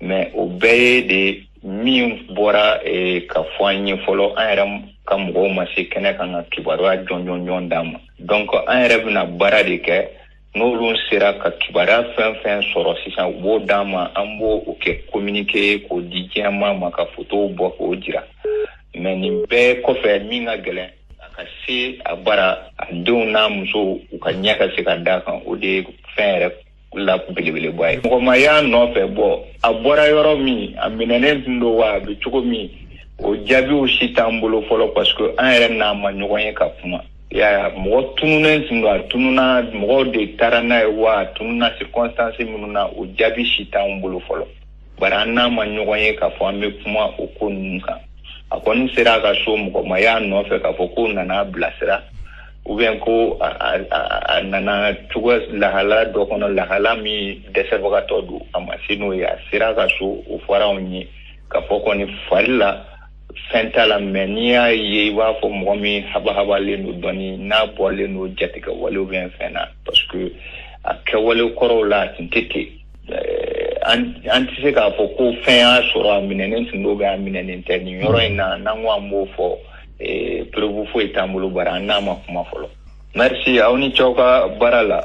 Speaker 5: Mais o bɛɛ ye de min bɔra ka fɔ an ye fɔlɔ. An yɛrɛ ka mɔgɔw ma se kɛnɛ kan ka kibaruya jɔnjɔnjɔn d'an ma. Donc an yɛrɛ bɛna baara de kɛ, n'olu sera ka kibaruya fɛn fɛn sɔrɔ sisan, u b'o d'an ma, an b'o o kɛ communiqué k'o di diɲɛmaa ma, ka photow bɔ k'o jira. Mais nin bɛɛ kɔfɛ, min ka gɛlɛn, a ka se a bara, a denw n'a musow, u ka ɲɛ ka se ka d'a kan, o de ye fɛn yɛrɛ la belebeleba ye. Mɔgɔ ma y'a nɔfɛ bɔ, a bɔra yɔrɔ min, a minɛnen tun don wa, a bɛ cogo min, o jaabiw si t'an bolo fɔlɔ, parce que an yɛrɛ n'a ma ɲɔgɔn ye ka kuma. Ya mɔgɔ tununnen tun don, a tununa, mɔgɔw de taara n'a ye wa, a tununa circonstance minnu na, o jaabi si t'anw bolo fɔlɔ, bari an n'a ma ɲɔgɔn ye k'a fɔ an bɛ kuma o ko ninnu kan. A kɔni sera a ka so, mɔgɔ ma y'a nɔfɛ k'a fɔ k'o nana a bilasira ou bien ko a nana cogo lahala dɔ kɔnɔ, lahala min dɛsɛbagatɔ don, a ma se n'o ye. A sera a ka so, o fɔra anw ye k'a fɔ kɔni fari la fɛn t'a la, mais n'i y'a ye, i b'a fɔ mɔgɔ min habahabalen don dɔɔni, n'a bɔlen don jatigɛ wale ou bien fɛn na, parce que a kɛwale kɔrɔw la, a tun tɛ ten. An tɛ se k'a fɔ ko fɛn y'a sɔrɔ, a minɛnen tun don, a minɛnen tɛ. Nin yɔrɔ in na, n'an ko an b'o fɔ, preuve foyi t'an bolo, bari an n'a ma kuma fɔlɔ. Merci, aw ni cɛw ka baara la.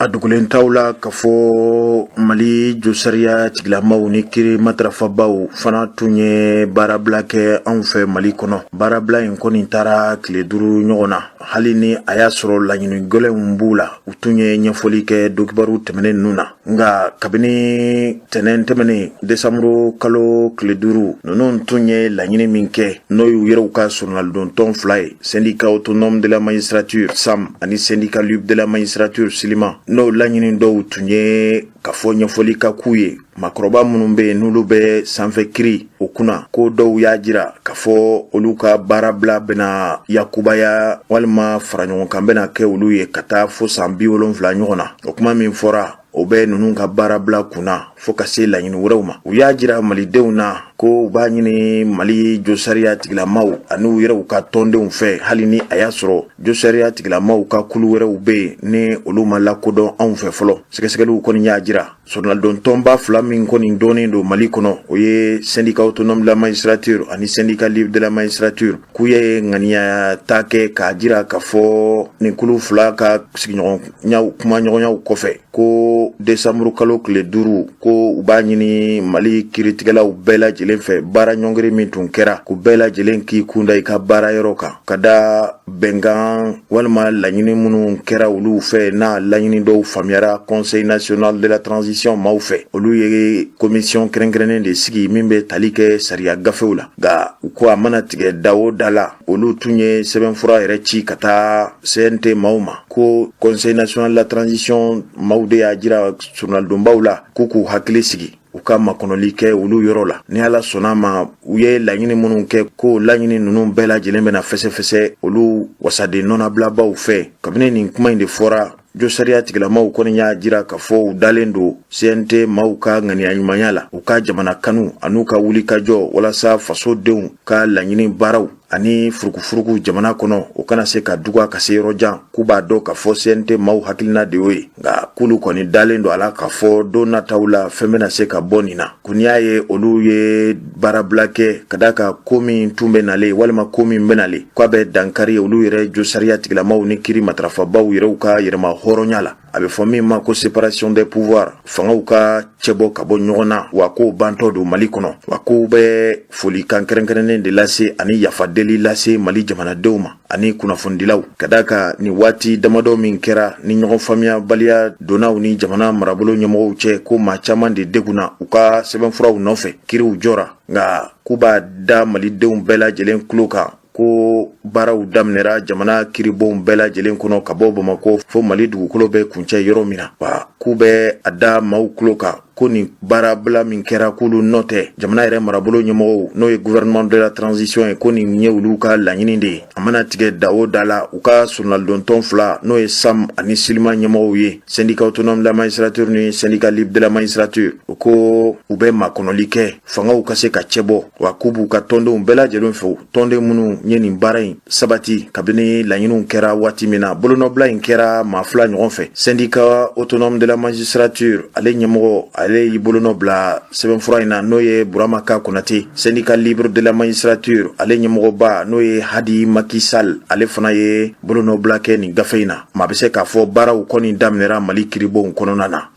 Speaker 1: A dogolen t'aw la k'a fɔ Mali josariya tigilamaw ni kiri matarafabaw fana tun ye baarabila kɛ anw fɛ Mali kɔnɔ. Baarabila in kɔni taara tile 5 ɲɔgɔn na, hali ni a y'a sɔrɔ laɲini gɛlɛnw b'u la. U tun ye ɲɛfɔli kɛ donkibaru tɛmɛnen ninnu na. Nka kabini tɛnɛn tɛmɛnen, desanburu kalo tile 5, ninnu tun ye laɲini min kɛ, n'o y'u yɛrɛw ka soronalidon fila ye, Syndicat autonome de la magistrature SAM ani Syndicat libre de la magistrature SILIMA, n'o laɲini dɔw tun ye ka fɔ ɲɛfɔli ka k'u ye, maakɔrɔba minnu bɛ yen n'olu bɛ sanfɛ kiri o kunna, ko dɔw y'a jira k'a fɔ olu ka baarabila bɛna yakubaya walima fara ɲɔgɔn kan bɛna kɛ olu ye ka taa fo san 70 ɲɔgɔn na. O kuma min fɔra, o bɛ ninnu ka baarabila kunna fo ka se laɲini wɛrɛw ma. U y'a jira malidenw na ko u b'a ɲini Mali josariya tigilamaw ani u yɛrɛw ka tɔndenw fɛ, hali ni a y'a sɔrɔ josariya tigilamaw ka kulu wɛrɛw bɛ yen ni olu ma lakodɔn anw fɛ fɔlɔ. Sɛgɛsɛgɛliw kɔni y'a jira, soronalidon tɔnba fila min kɔni dɔnnen don Mali kɔnɔ, o ye Syndicat autonome de la magistrature ani Syndicat libre de la magistrature, k'u ye ŋaniya ta kɛ k'a jira k'a fɔ nin kulu fila ka sigiɲɔgɔnyaw kumaɲɔgɔnyaw kɔfɛ, ko desanburu kalo tile 5, ko u b'a ɲini Mali kiritigɛlaw bɛɛ lajɛlen fɛ, baara ɲɔngiri min tun kɛra, k'u bɛɛ lajɛlen k'i kunda i ka baara yɔrɔ kan, ka da bɛnkan walima laɲini minnu kɛra olu fɛ, n'a laɲini dɔw faamuyara Conseil national de la transition maaw fɛ. Olu ye commission kɛrɛnkɛrɛnnen de sigi min bɛ tali kɛ sariya gafew la. Nka u ko a mana tigɛ da o da la, olu tun ye sɛbɛnfura yɛrɛ ci ka taa CNT maaw ma, ko Conseil national de la transition maaw de y'a jira soronalidonbaw la k'u k'u hakili sigi, u ka makɔnɔli kɛ olu yɔrɔ la. Ni Ala sɔnna ma, u ye laɲini minnu kɛ, ko laɲini ninnu bɛɛ lajɛlen bɛna fɛsɛfɛsɛ olu wasaden nɔnabilabaw fɛ. Kabini nin kuma in de fɔra. Josariya tigilamaw kɔni y'a jira k'a fɔ u dalen don CNT maaw ka ŋaniya ɲumanya la, u ka jamana kanu an'u ka wulikajɔ walasa fasodenw ka laɲini baaraw ani furukufuruku jamana kɔnɔ, o kana se ka duga ka se yɔrɔ jan. K'u b'a dɔn k'a fɔ CNT maaw hakilina de y'o ye, nka k'olu kɔni dalen don a la k'a fɔ don nataw la fɛn bɛna se ka bɔ nin na. Ko n'i y'a ye olu ye baarabila kɛ, ka d'a kan ko min tun bɛ nalen walima ko min bɛ nalen, k'a bɛ dankari olu yɛrɛ josariya tigilamaw ni kiri matarafabaw yɛrɛw ka yɛrɛma hɔrɔnya la, a bɛ fɔ min ma ko séparation des pouvoirs, fangaw ka cɛbɔ ka bɔ ɲɔgɔn na, wa k'o bantɔ don Mali kɔnɔ. Wa k'u bɛ folikan kɛrɛnkɛrɛnnen de lase ani yafadeli lase Mali jamanadenw ma ani kunnafonidilaw, ka d'a kan nin waati damadɔ min kɛra ni ɲɔgɔn faamuyabaliya donnaw ni jamana marabolo ɲɛmɔgɔw cɛ, ko maa caman de degunna u ka sɛbɛnfuraw nɔfɛ, kiriw jɔra. Nka k'u b'a da malidenw bɛɛ lajɛlen tulo kan ko baaraw daminɛra jamana kiribonw bɛɛ lajɛlen kɔnɔ, ka bɔ Bamakɔ fo Mali dugukolo bɛ kuncɛ yɔrɔ min na. Wa k'u bɛ a da maaw tulo kan ko nin baarabila min kɛra, k'olu nɔ tɛ. Jamana yɛrɛ marabolo ɲɛmɔgɔw, n'o ye gouvernement de la transition ye, ko nin ye olu ka laɲini de ye. A mana tigɛ da o da la, u ka solonalidɔntɔn fila, n'o ye SAM ani SYLIMA ɲɛmɔgɔw ye, syndicat autonome de la magistrature ni syndicat libre de la magistrature, u ko u bɛ makɔnɔli kɛ fangaw ka se ka cɛbɔ. Wa k'u b'u ka tɔndenw bɛɛ lajɛlen fo, tɔnden minnu ye nin baara in sabati kabini laɲiniw kɛra waati min na. Bolonɔbila in kɛra maa fila ɲɔgɔn fɛ. Syndicat autonome de la magistrature, ale ɲɛmɔgɔ, ale y'i bolonɔ bila sɛbɛnfura in na, n'o ye Burama Ka Konate. Syndicat libre de la magistrature, ale ɲɛmɔgɔba, n'o ye Hadi Macky Sall, ale fana ye bolonɔbila kɛ nin gafe in na. Maa bɛ se k'a fɔ baaraw kɔni daminɛra Mali kiribonw kɔnɔna na.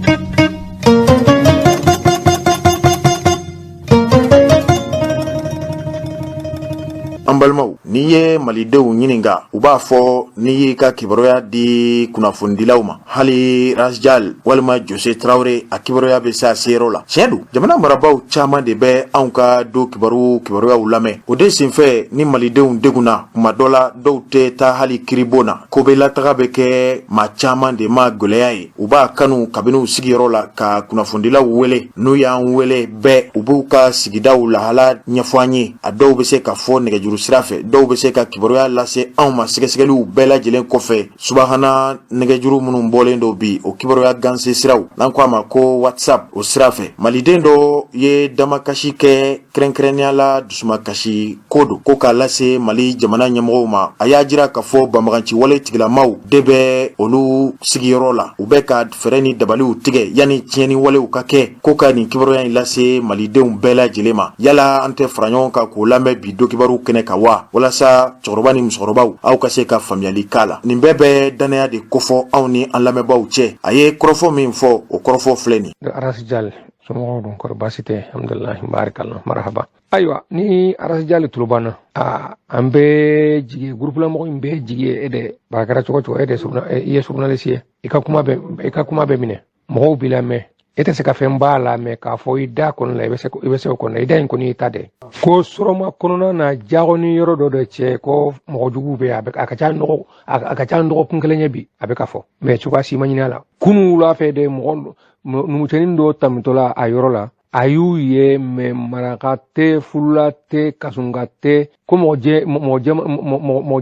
Speaker 1: An balimaw, n'i ye malidenw ɲininka, u b'a fɔ n'i y'i ka kibaruya di kunnafonidilaw ma, hali Rasjal walima Jose Tarawele, a kibaruya bɛ se a seyɔrɔ la. Tiɲɛ don, jamana marabaaw caman de bɛ anw ka don kibaru kibaruyaw lamɛn. O de senfɛ, ni malidenw degunna kuma dɔ la, dɔw tɛ taa hali kiribon na. Ko bɛ lataga bɛ kɛ maa caman de ma gɛlɛya ye. U b'a kanu kabini u sigiyɔrɔ la ka kunnafonidilaw wele. N'u y'an wele bɛɛ, u b'u ka sigidaw lahala ɲɛfɔ an ye. A dɔw bɛ se ka fɔ nɛgɛjuru sira fɛ, dɔw bɛ se ka kibaruya lase anw ma sɛgɛsɛgɛliw bɛɛ lajɛlen kɔfɛ. Subahana nɛgɛjuru minnu bɔlen don bi, o kibaruya ganse siraw, n'an ko a ma ko WhatsApp, o sira fɛ, maliden dɔ ye damakasi kɛ, kɛrɛnkɛrɛnnenya la dusumakasi ko don, ko k'a lase Mali jamana ɲɛmɔgɔw ma. A y'a jira k'a fɔ banbaganci wale tigilamaw de bɛ olu sigiyɔrɔ la, u bɛ ka fɛɛrɛ ni dabaliw tigɛ yanni tiɲɛni walew ka kɛ. Ko ka nin kibaruya in lase malidenw bɛɛ lajɛlen ma. Yala an tɛ fara ɲɔgɔn kan k'o lamɛn bi donkibaru kɛnɛ kan wa, walasa cɛkɔrɔba ni musokɔrɔbaw, aw ka se ka faamuyali k'a la? Nin bɛɛ bɛ dannaya de kofɔ anw ni an lamɛnbaaw cɛ. A ye kɔrɔfɔ min fɔ, o kɔrɔfɔ filɛ nin.
Speaker 6: Arasijali, somɔgɔw dun? Kɔrɔ baasi tɛ? Alhamdulilahi, barikala, marahaba. Ayiwa, ni Arasijali tulo b'an na, aa, an bɛɛ jigi, gurupulamɔgɔ in bɛɛ jigi ye e de ba. Kɛra cogo cogo, e de i ye journaliste ye, i ka kuma bɛ minɛ, mɔgɔw b'i lamɛn. E tɛ se ka fɛn b'a la mɛ k'a fɔ i da kɔnɔ la, i bɛ se o kɔnɔ. I da in kɔni y'i ta dɛ. Ko Sɔrɔma kɔnɔna na, jago ni yɔrɔ dɔ de cɛ, ko mɔgɔ juguw bɛ yen. A ka ca dɔgɔkun kelen ye bi, a bɛ ka fɔ mɛ cogoya si ma ɲini a la. Kunun wula fɛ de, mɔgɔ numucɛnin dɔ tɛmɛtɔla a yɔrɔ la, a y'u ye mɛ maraka tɛ, fula tɛ, kasunka tɛ, ko mɔgɔ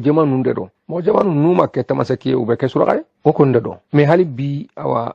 Speaker 6: jɛman ninnu de don. Mɔgɔ jɛman ninnu ma kɛ tamaseki ye, u bɛ kɛ suraka ye, o kɔni de don. Mɛ hali bi, awa,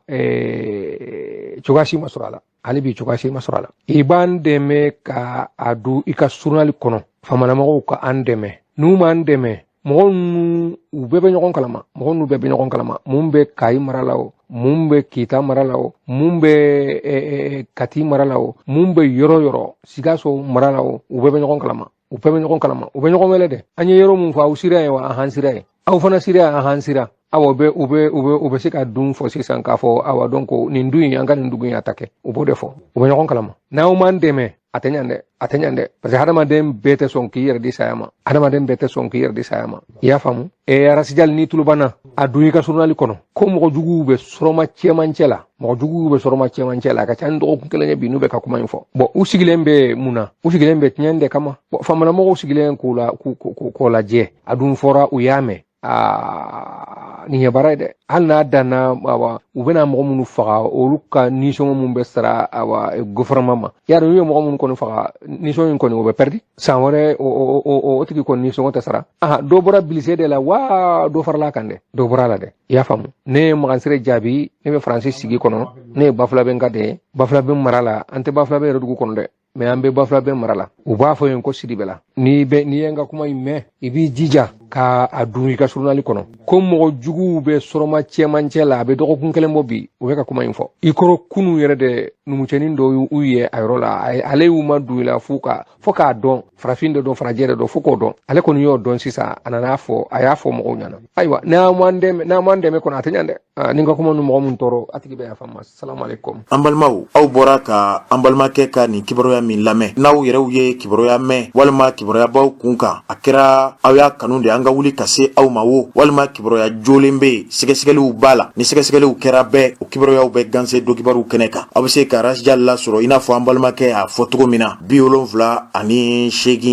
Speaker 6: cogoya si ma sɔrɔ a la. Hali bi cogoya si ma sɔrɔ a la. I b'an dɛmɛ ka a don i ka journal kɔnɔ, faamalamɔgɔw ka an dɛmɛ. N'u m'an dɛmɛ, mɔgɔ ninnu, u bɛɛ bɛ ɲɔgɔn kalama. Mɔgɔ ninnu bɛɛ bɛ ɲɔgɔn kalama. Mun bɛ Kayi mara la o, mun bɛ Kita mara la o, mun bɛ Kati mara la o, mun bɛ yɔrɔ yɔrɔ, Sikaso mara la o, u bɛɛ bɛ ɲɔgɔn kalama. U bɛɛ bɛ ɲɔgɔn kalama, u bɛ ɲɔgɔn wele dɛ. An ye yɔrɔ mun fɔ, aw sira ye wa? An han sira ye. Aw fana sira ye? An han sira. Awa, u bɛ u bɛ u bɛ u bɛ se ka dun fɔ sisan k'a fɔ awa, donc nin dun in, an ka nin dugu in, a ta kɛ. U b'o de fɔ, u bɛ ɲɔgɔn kalama. N'aw m'an dɛmɛ, a tɛ ɲan dɛ, a tɛ ɲan dɛ, parce que hadamaden bɛɛ tɛ sɔn k'i yɛrɛ di saya ma. Hadamaden bɛɛ tɛ sɔn k'i yɛrɛ di saya ma, i y'a faamu? Ɛ, Arasijali, n'i tulo banna, a don i ka journal kɔnɔ ko mɔgɔ juguw bɛ Sɔrɔma cɛmancɛ la. Mɔgɔ juguw bɛ Sɔrɔma cɛmancɛ la. A ka ca ni dɔgɔkun kelen ye bi, n'u bɛ ka kuma in fɔ. Bɔn, u sigilen bɛ mun na? U sigilen bɛ tiɲɛ de kama. Bɔn, faamanamɔgɔw sigilen k'o la, k'o lajɛ. A dun fɔra, u y'a mɛn. Aa, nin ye baara ye dɛ. Hali n'a danna, awa, u bɛna mɔgɔ minnu faga, olu ka nisɔngɔ minnu bɛ sara, awa, gouvernement ma, yari n'u ye mɔgɔ minnu kɔni faga, nisɔngɔ in kɔni o bɛ pɛridi san wɛrɛ, o tigi kɔni nisɔngɔ tɛ sara. Aha, dɔ bɔra bilise de la wa dɔ farala kan dɛ, dɔ bɔra la dɛ. I y'a faamu? Ne ye Magansire jaabi, ne bɛ Faransi sigi kɔnɔ, ne ye Bafulabe ka de ye, Bafulabe mara la. An tɛ Bafulabe yɛrɛ dugu kɔnɔ dɛ, mais an bɛ Bafulabe mara la, u b'a fɔ yen ko Sidibela. N'i bɛ n'i ye n ka kuma in mɛn, i b'i jija ka a dun i ka surunali kɔnɔ ko mɔgɔ juguw bɛ sɔrɔma cɛmancɛ la. A bɛ dɔgɔkun kelen bɔ bi, u bɛ ka kuma in fɔ. I kɔrɔ kunu yɛrɛ de, numucɛnin dɔ y'u ye a yɔrɔ la, ale y'u ma don i la fo ka fo k'a dɔn farafin de dɔn, farajɛ de dɔn, fo k'o dɔn. Ale kɔni y'o dɔn sisan, a nana fɔ, a y'a fɔ mɔgɔw ɲɛna. Ayiwa, n'an m'an dɛmɛ, n'an m'an dɛmɛ kɔnɔ, a tɛ ɲɛ dɛ. Ni n ka kuma ni mɔgɔ min tɔɔrɔ, a tigi bɛ yafa n ma. Salamu aleykum.
Speaker 1: An balimaw, aw bɔra ka an balimakɛ ka nin kibaruya min lamɛn, n'aw yɛrɛw ye kibaruya mɛn walima kibaruya b'aw kun kan, a kɛra aw y'a kanu de an ka wuli ka se aw ma wo, walima kibaruya jolen bɛ yen, sɛgɛsɛgɛliw b'a la, ni sɛgɛsɛgɛliw kɛra bɛɛ, o kibaruyaw bɛ ganse donkibaru kɛnɛ kan. Aw bɛ se ka Rasjal lasɔrɔ i n'a fɔ an balimakɛ y'a fɔ cogo min na, 78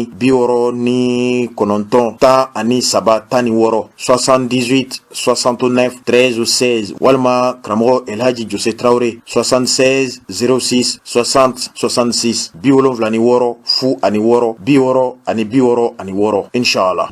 Speaker 1: 69 13 16, 78 69 13 16, walima karamɔgɔ Elhaji Jose Tarawele, 76 06 60 66, 76 0 60 66, inshallah.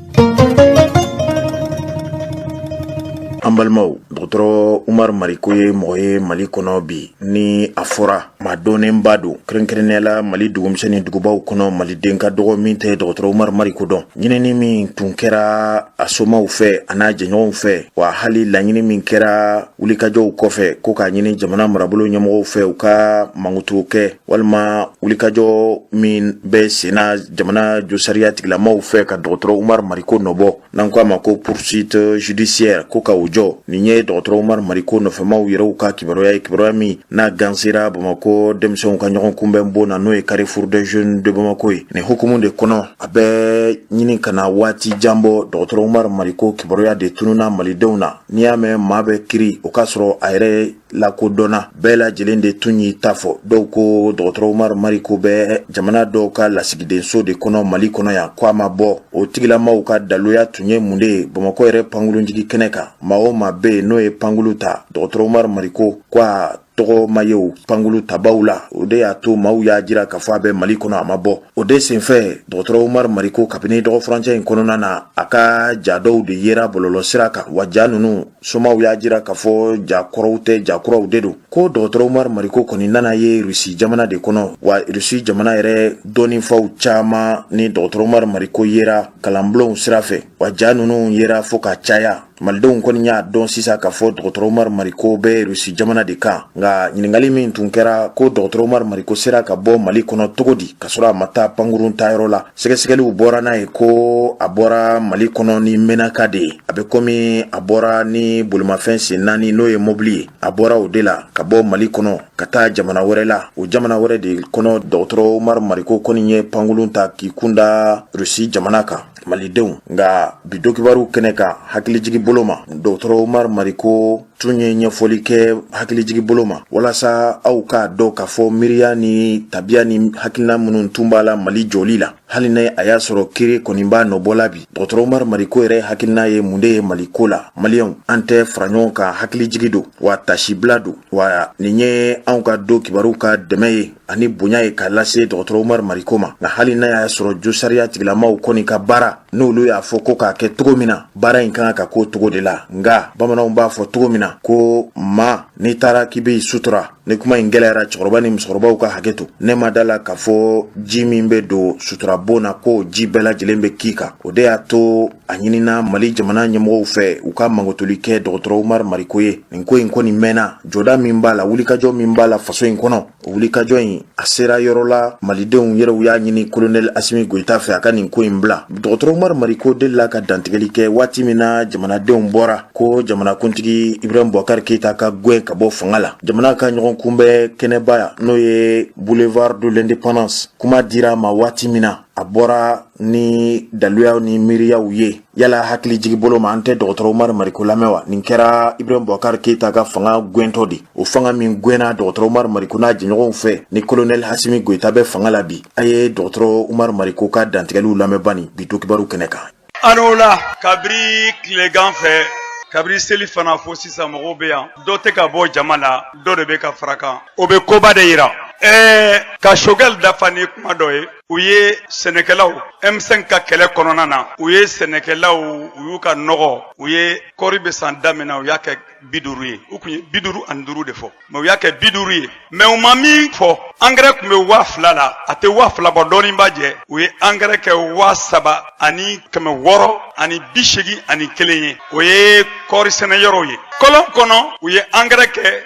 Speaker 1: An balimaw, dɔgɔtɔrɔ Umar Mariko ye mɔgɔ ye Mali kɔnɔ bi ni a fɔra maa dɔnnenba don, kɛrɛnkɛrɛnnenya la Mali dugumisɛn ni dugubaw kɔnɔ, maliden ka dɔgɔ min tɛ dɔgɔtɔrɔ Umar Mariko dɔn. Ɲinini min tun kɛra a somaw fɛ a n'a jɛɲɔgɔnw fɛ, wa hali laɲini min kɛra wulikajɔw kɔfɛ ko k'a ɲini jamana marabolo ɲɛmɔgɔw fɛ u ka mankutu kɛ, walima wulikajɔ min bɛ senna jamana josariya tigilamaw fɛ ka dɔgɔtɔrɔ Umar Mariko nɔbɔ, n'an ko a ma ko poursuite judiciaire, ko ka o jɔ. Nin ye dɔgɔtɔrɔ Umar Mariko nɔfɛmaw yɛrɛw ka kibaruya ye, kibaruya min n'a gansera Bamakɔ denmisɛnw ka ɲɔgɔn kunbɛn bon na, n'o ye Carrefour des jeunes de Bamako ye. Nin hukumu de kɔnɔ, a bɛ ɲini ka na waati jan bɔ, dɔgɔtɔrɔ Umar Mariko kibaruya de tununa malidenw na. N'i y'a mɛn maa bɛ kiri, o k'a sɔrɔ a yɛrɛ lakodɔnna. Bɛɛ lajɛlen de tun y'i ta fɔ. Dɔw ko dɔgɔtɔrɔ Umar Mariko bɛ jamana dɔw ka lasigidenso de kɔnɔ Mali kɔnɔ yan, ko a ma bɔ. O tigilamaw ka daluya tun ye mun de ye? Bamakɔ yɛrɛ pankurunjigi kɛnɛ kan, maa o maa bɛ yen n'o ye pankulu ta, dɔgɔtɔrɔ Umar Mariko ko a tɔgɔ ma ye o pankulu tabaw la. O de y'a to maaw y'a jira k'a fɔ a bɛ Mali kɔnɔ, a ma bɔ. O de senfɛ, dɔgɔtɔrɔ Umar Mariko, kabini dɔgɔfurancɛ in kɔnɔna na, a ka ja dɔw de yera bɔlɔlɔsira kan. Wa ja ninnu, somaw y'a jira k'a fɔ ja kɔrɔw tɛ, ja kuraw de don, ko dɔgɔtɔrɔ Umar Mariko kɔni nana ye Rusi jamana de kɔnɔ. Wa Rusi jamana yɛrɛ dɔnnifaw caman ni dɔgɔtɔrɔ Umar Mariko yera kalanbulonw sira fɛ. Wa ja ninnu yera fo ka caya. Malidenw kɔni y'a dɔn sisan k'a fɔ dɔgɔtɔrɔ Umar Mariko bɛ Rusi jamana de kan. Nka ɲininkali min tun kɛra ko dɔgɔtɔrɔ Umar Mariko sera ka bɔ Mali kɔnɔ cogo di ka sɔrɔ a ma taa pankurun tayɔrɔ la, sɛgɛsɛgɛliw bɔra n'a ye ko a bɔra Mali kɔnɔ ni menaka de ye. A bɛ komi a bɔra ni bolimafɛn sen naani, n'o ye mobili ye, a bɔra o de la ka bɔ Mali kɔnɔ ka taa jamana wɛrɛ la. O jamana wɛrɛ de kɔnɔ, dɔgɔtɔrɔ Umar Mariko kɔni ye pankurun ta k'i kunda Rusi jamana kan. Malidenw, nka bi donkibaru kɛnɛ kan, hakilijigi bolo ma, dɔgɔtɔrɔ Umar Mariko tun ye ɲɛfɔli kɛ hakilijigi bolo ma walasa aw k'a dɔn k'a fɔ miiriya ni tabiya ni hakilina minnu tun b'a la Mali jɔli la, hali ni a y'a sɔrɔ kiri kɔni b'a nɔbɔ la bi. Dɔgɔtɔrɔ Umar Mariko yɛrɛ hakilina ye mun de ye Mali ko la? Maliyɛnw, an tɛ fara ɲɔgɔn kan, hakilijigi don wa tasibila don. Wa nin ye anw ka don kibaru ka dɛmɛ ye ani bonya ye k'a lase dɔgɔtɔrɔ Umar Mariko ma. Nka hali n'a y'a sɔrɔ josariya tigilamaw kɔni ka baara, n'olu y'a fɔ ko k'a kɛ cogo min na, baara in kan ka k'o cogo de la. Nka bamananw b'a fɔ cogo min na ko maa n'i taara k'i b'i sutura, ni kuma in gɛlɛyara, cɛkɔrɔba ni musokɔrɔbaw ka hakɛ to, ne ma da la k'a fɔ ji min bɛ don suturabon na, ko ji bɛɛ lajɛlen bɛ k'i kan. O de y'a to a ɲinina Mali jamana ɲɛmɔgɔw fɛ u ka mankutuli kɛ dɔgɔtɔrɔ Umar Mariko ye. Nin ko in kɔni mɛnna, jɔda min b'a la, wulikajɔ min b'a la faso in kɔnɔ, o wulikajɔ in a sera yɔrɔ la, malidenw yɛrɛw y'a ɲini kolonɛli Asimi Goyita fɛ a ka nin ko in bila. Dɔgɔtɔrɔ Umar Mariko delila ka dantigɛli kɛ waati min na jamanadenw bɔra ko jamanakuntigi Ibrahim Boubacar Keita ka gɛn ka bɔ fanga la, jamana ka ɲɔgɔn kunbɛn kɛnɛba, n'o ye Boulevard de l'Indépendance. Kuma dira a ma waati min na, a bɔra ni daluyaw ni miiriyaw ye. Yala hakili jigi bolo ma, an tɛ dɔgɔtɔrɔ Umar Mariko lamɛn wa? Nin kɛra Ibrahim Boubacar Keita ka fanga gwɛntɔ de, o fanga min gwɛnna dɔgɔtɔrɔ Umar Mariko n'a jɛɲɔgɔnw fɛ ni kolonɛli Asimi Goyita bɛ fanga la bi. A ye dɔgɔtɔrɔ Umar Mariko ka dantigɛliw lamɛn bani bi donkibaru kɛnɛ kan.
Speaker 7: A n'o la kabiri tilegan fɛ, kabiri seli fana fo sisan, mɔgɔw bɛ yan, dɔ tɛ ka bɔ jama la, dɔ de bɛ ka fara kan. O bɛ koba de yira. Ɛɛ, ka Choguel dafa ni kuma dɔ ye, u ye sɛnɛkɛlaw, M5 ka kɛlɛ kɔnɔna na, u ye sɛnɛkɛlaw, u y'u ka nɔgɔ, u ye kɔɔri bɛ san da min na, u y'a kɛ 50 ye. U tun ye 55 de fɔ, mais u y'a kɛ 50 ye. Mais u ma min fɔ, angɛrɛ tun bɛ 2000 la, a tɛ 2000 bɔ, dɔɔnin b'a jɛ. U ye angɛrɛ kɛ 3681 ye. O ye kɔɔri sɛnɛyɔrɔw ye. Kɔlɔn kɔnɔ, u ye angɛrɛ kɛ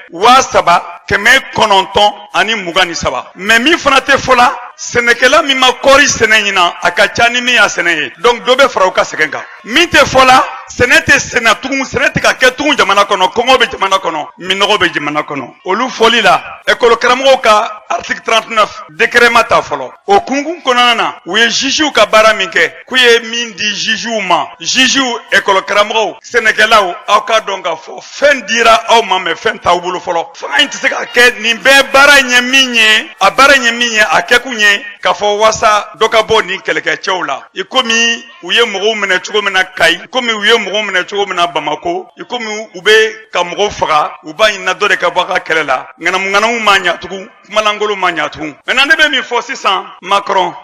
Speaker 7: 3923. Mais min fana tɛ fɔ la, sɛnɛkɛla min ma kɔɔri sɛnɛ ɲinan, a ka ca ni min y'a sɛnɛ ye. Donc dɔ bɛ fara u ka sɛgɛn kan. Min tɛ fɔ la, sɛnɛ tɛ sɛnɛ tugun, sɛnɛ tɛ ka kɛ tugun jamana kɔnɔ, kɔngɔ bɛ jamana kɔnɔ, minnɔgɔ bɛ jamana kɔnɔ. Olu fɔli la, ekɔli karamɔgɔw ka article 39 décret ma ta fɔlɔ. O kunkun kɔnɔna na, u ye jugew ka baara min kɛ, k'u ye min di jugew ma, jugew, ekɔli karamɔgɔw, sɛnɛkɛlaw, aw k'a dɔn k'a fɔ fɛn dira aw ma, mais fɛn t'aw bolo fɔlɔ. Fanga in tɛ se ka kɛ nin bɛɛ baara in ye min ye, a baara in ye min ye, a kɛkun ye k'a fɔ wasa dɔ ka bɔ nin kɛlɛkɛcɛw la, i komi u ye mɔgɔw minɛ cogo min na Kayi, komi u ye mɔgɔw minɛ cogo min na Bamako, i komi u bɛ ka mɔgɔw faga. U b'a ɲinina dɔ de ka bɔ a ka kɛlɛ la. Ŋanamu ŋanamu ma ɲa tugun, kumalankolon ma ɲa tugun. Maintenant, ne bɛ min fɔ sisan, Macron,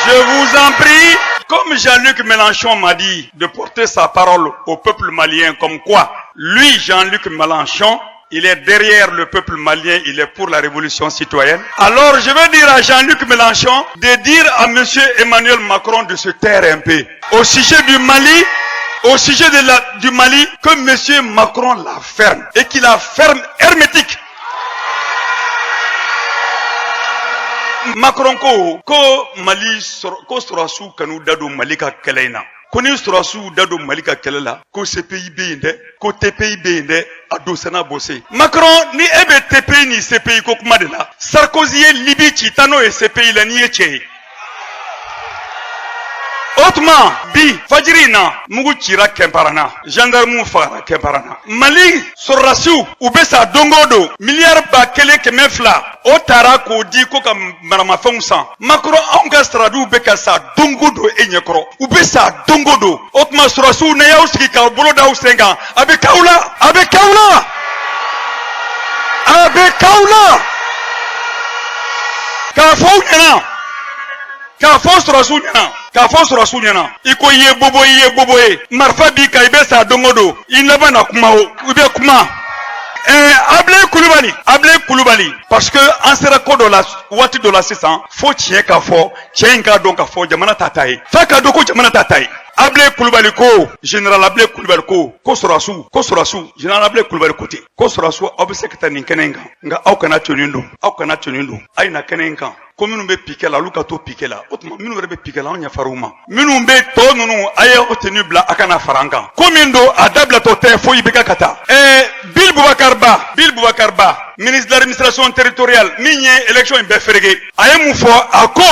Speaker 7: je vous en prie, comme Jean-Luc Mélenchon m'a dit de porter sa parole au peuple malien, comme quoi, lui, Jean-Luc Mélenchon, il est derrière le peuple malien, il est pour la révolution citoyenne. Alors, je vais dire à Jean-Luc Mélenchon de dire à monsieur Emmanuel Macron de se taire un peu. Au sujet du Mali, au sujet de la, du Mali, que monsieur Macron la ferme et qu'il la ferme hermétique. Macron ko ko Mali ko sɔrɔdasiw kan'u da don Mali ka kɛlɛ in na, ko ni sɔrɔdasiw da don Mali ka kɛlɛ la, ko CPI bɛ yen dɛ, ko TPI bɛ yen dɛ, a don sena bose. Macron, ni e bɛ TPI ni CPI ko kuma de la, Sarkozy ye Libye ci, taa n'o ye CPI la n'i ye cɛ ye. O tuma bi fajiri in na, mugu cira Kɛnparana, gendarmew fagara Kɛnparana. Mali sɔrɔdasiw, u bɛ sa don o don. Miliyari 1200, o taara k'o di ko ka maramafɛnw san. Macron, anw ka saradiw bɛ ka sa don o don e ɲɛkɔrɔ, u bɛ sa don o don. O tuma sɔrɔdasiw, n'a y'aw sigi k'aw bolo d'aw sen kan, a bɛ k'aw la, a bɛ k'aw la, a bɛ k'aw la. K'a fɔ aw ɲɛna, k'a fɔ sɔrɔdasiw ɲɛna, k'a fɔ sɔrɔdasiw ɲɛna, i ko i ye bobo, i ye bobo ye, marifa b'i kan, i bɛ sa don o don, i laban na kuma o, i bɛ kuma. Ɛɛ, Ablaye Kulubali, Ablaye Kulubali, parce que an sera ko dɔ la waati dɔ la sisan, fo tiɲɛ ka fɔ, cɛ in k'a dɔn k'a fɔ jamana t'a ta ye, f'a k'a dɔn ko jamana t'a ta ye. Ablaye Kulubali ko, général Ablaye Kulubali ko ko sɔrɔdasiw, ko sɔrɔdasiw, général Ablaye Kulubali ko ten ko sɔrɔdasiw, aw bɛ se ka taa nin kɛnɛ in kan, nka aw kana tenue don, aw kana tenue don, a ye na kɛnɛ in kan. Ko minnu bɛ piquet la, olu ka to piquet la. O tuma minnu yɛrɛ bɛ piquet la, anw yafar'u ma. Minnu bɛ tɔ ninnu, a ye aw tenue bila, a kana fara an kan. Ko min don, a dabilatɔ tɛ fo i bɛ ka taa. Ɛɛ, Bill Boubacar Ba, Bill Boubacar Ba, ministre de l'administration territoriale, min ye élection in bɛɛ fereke, a ye mun fɔ? A ko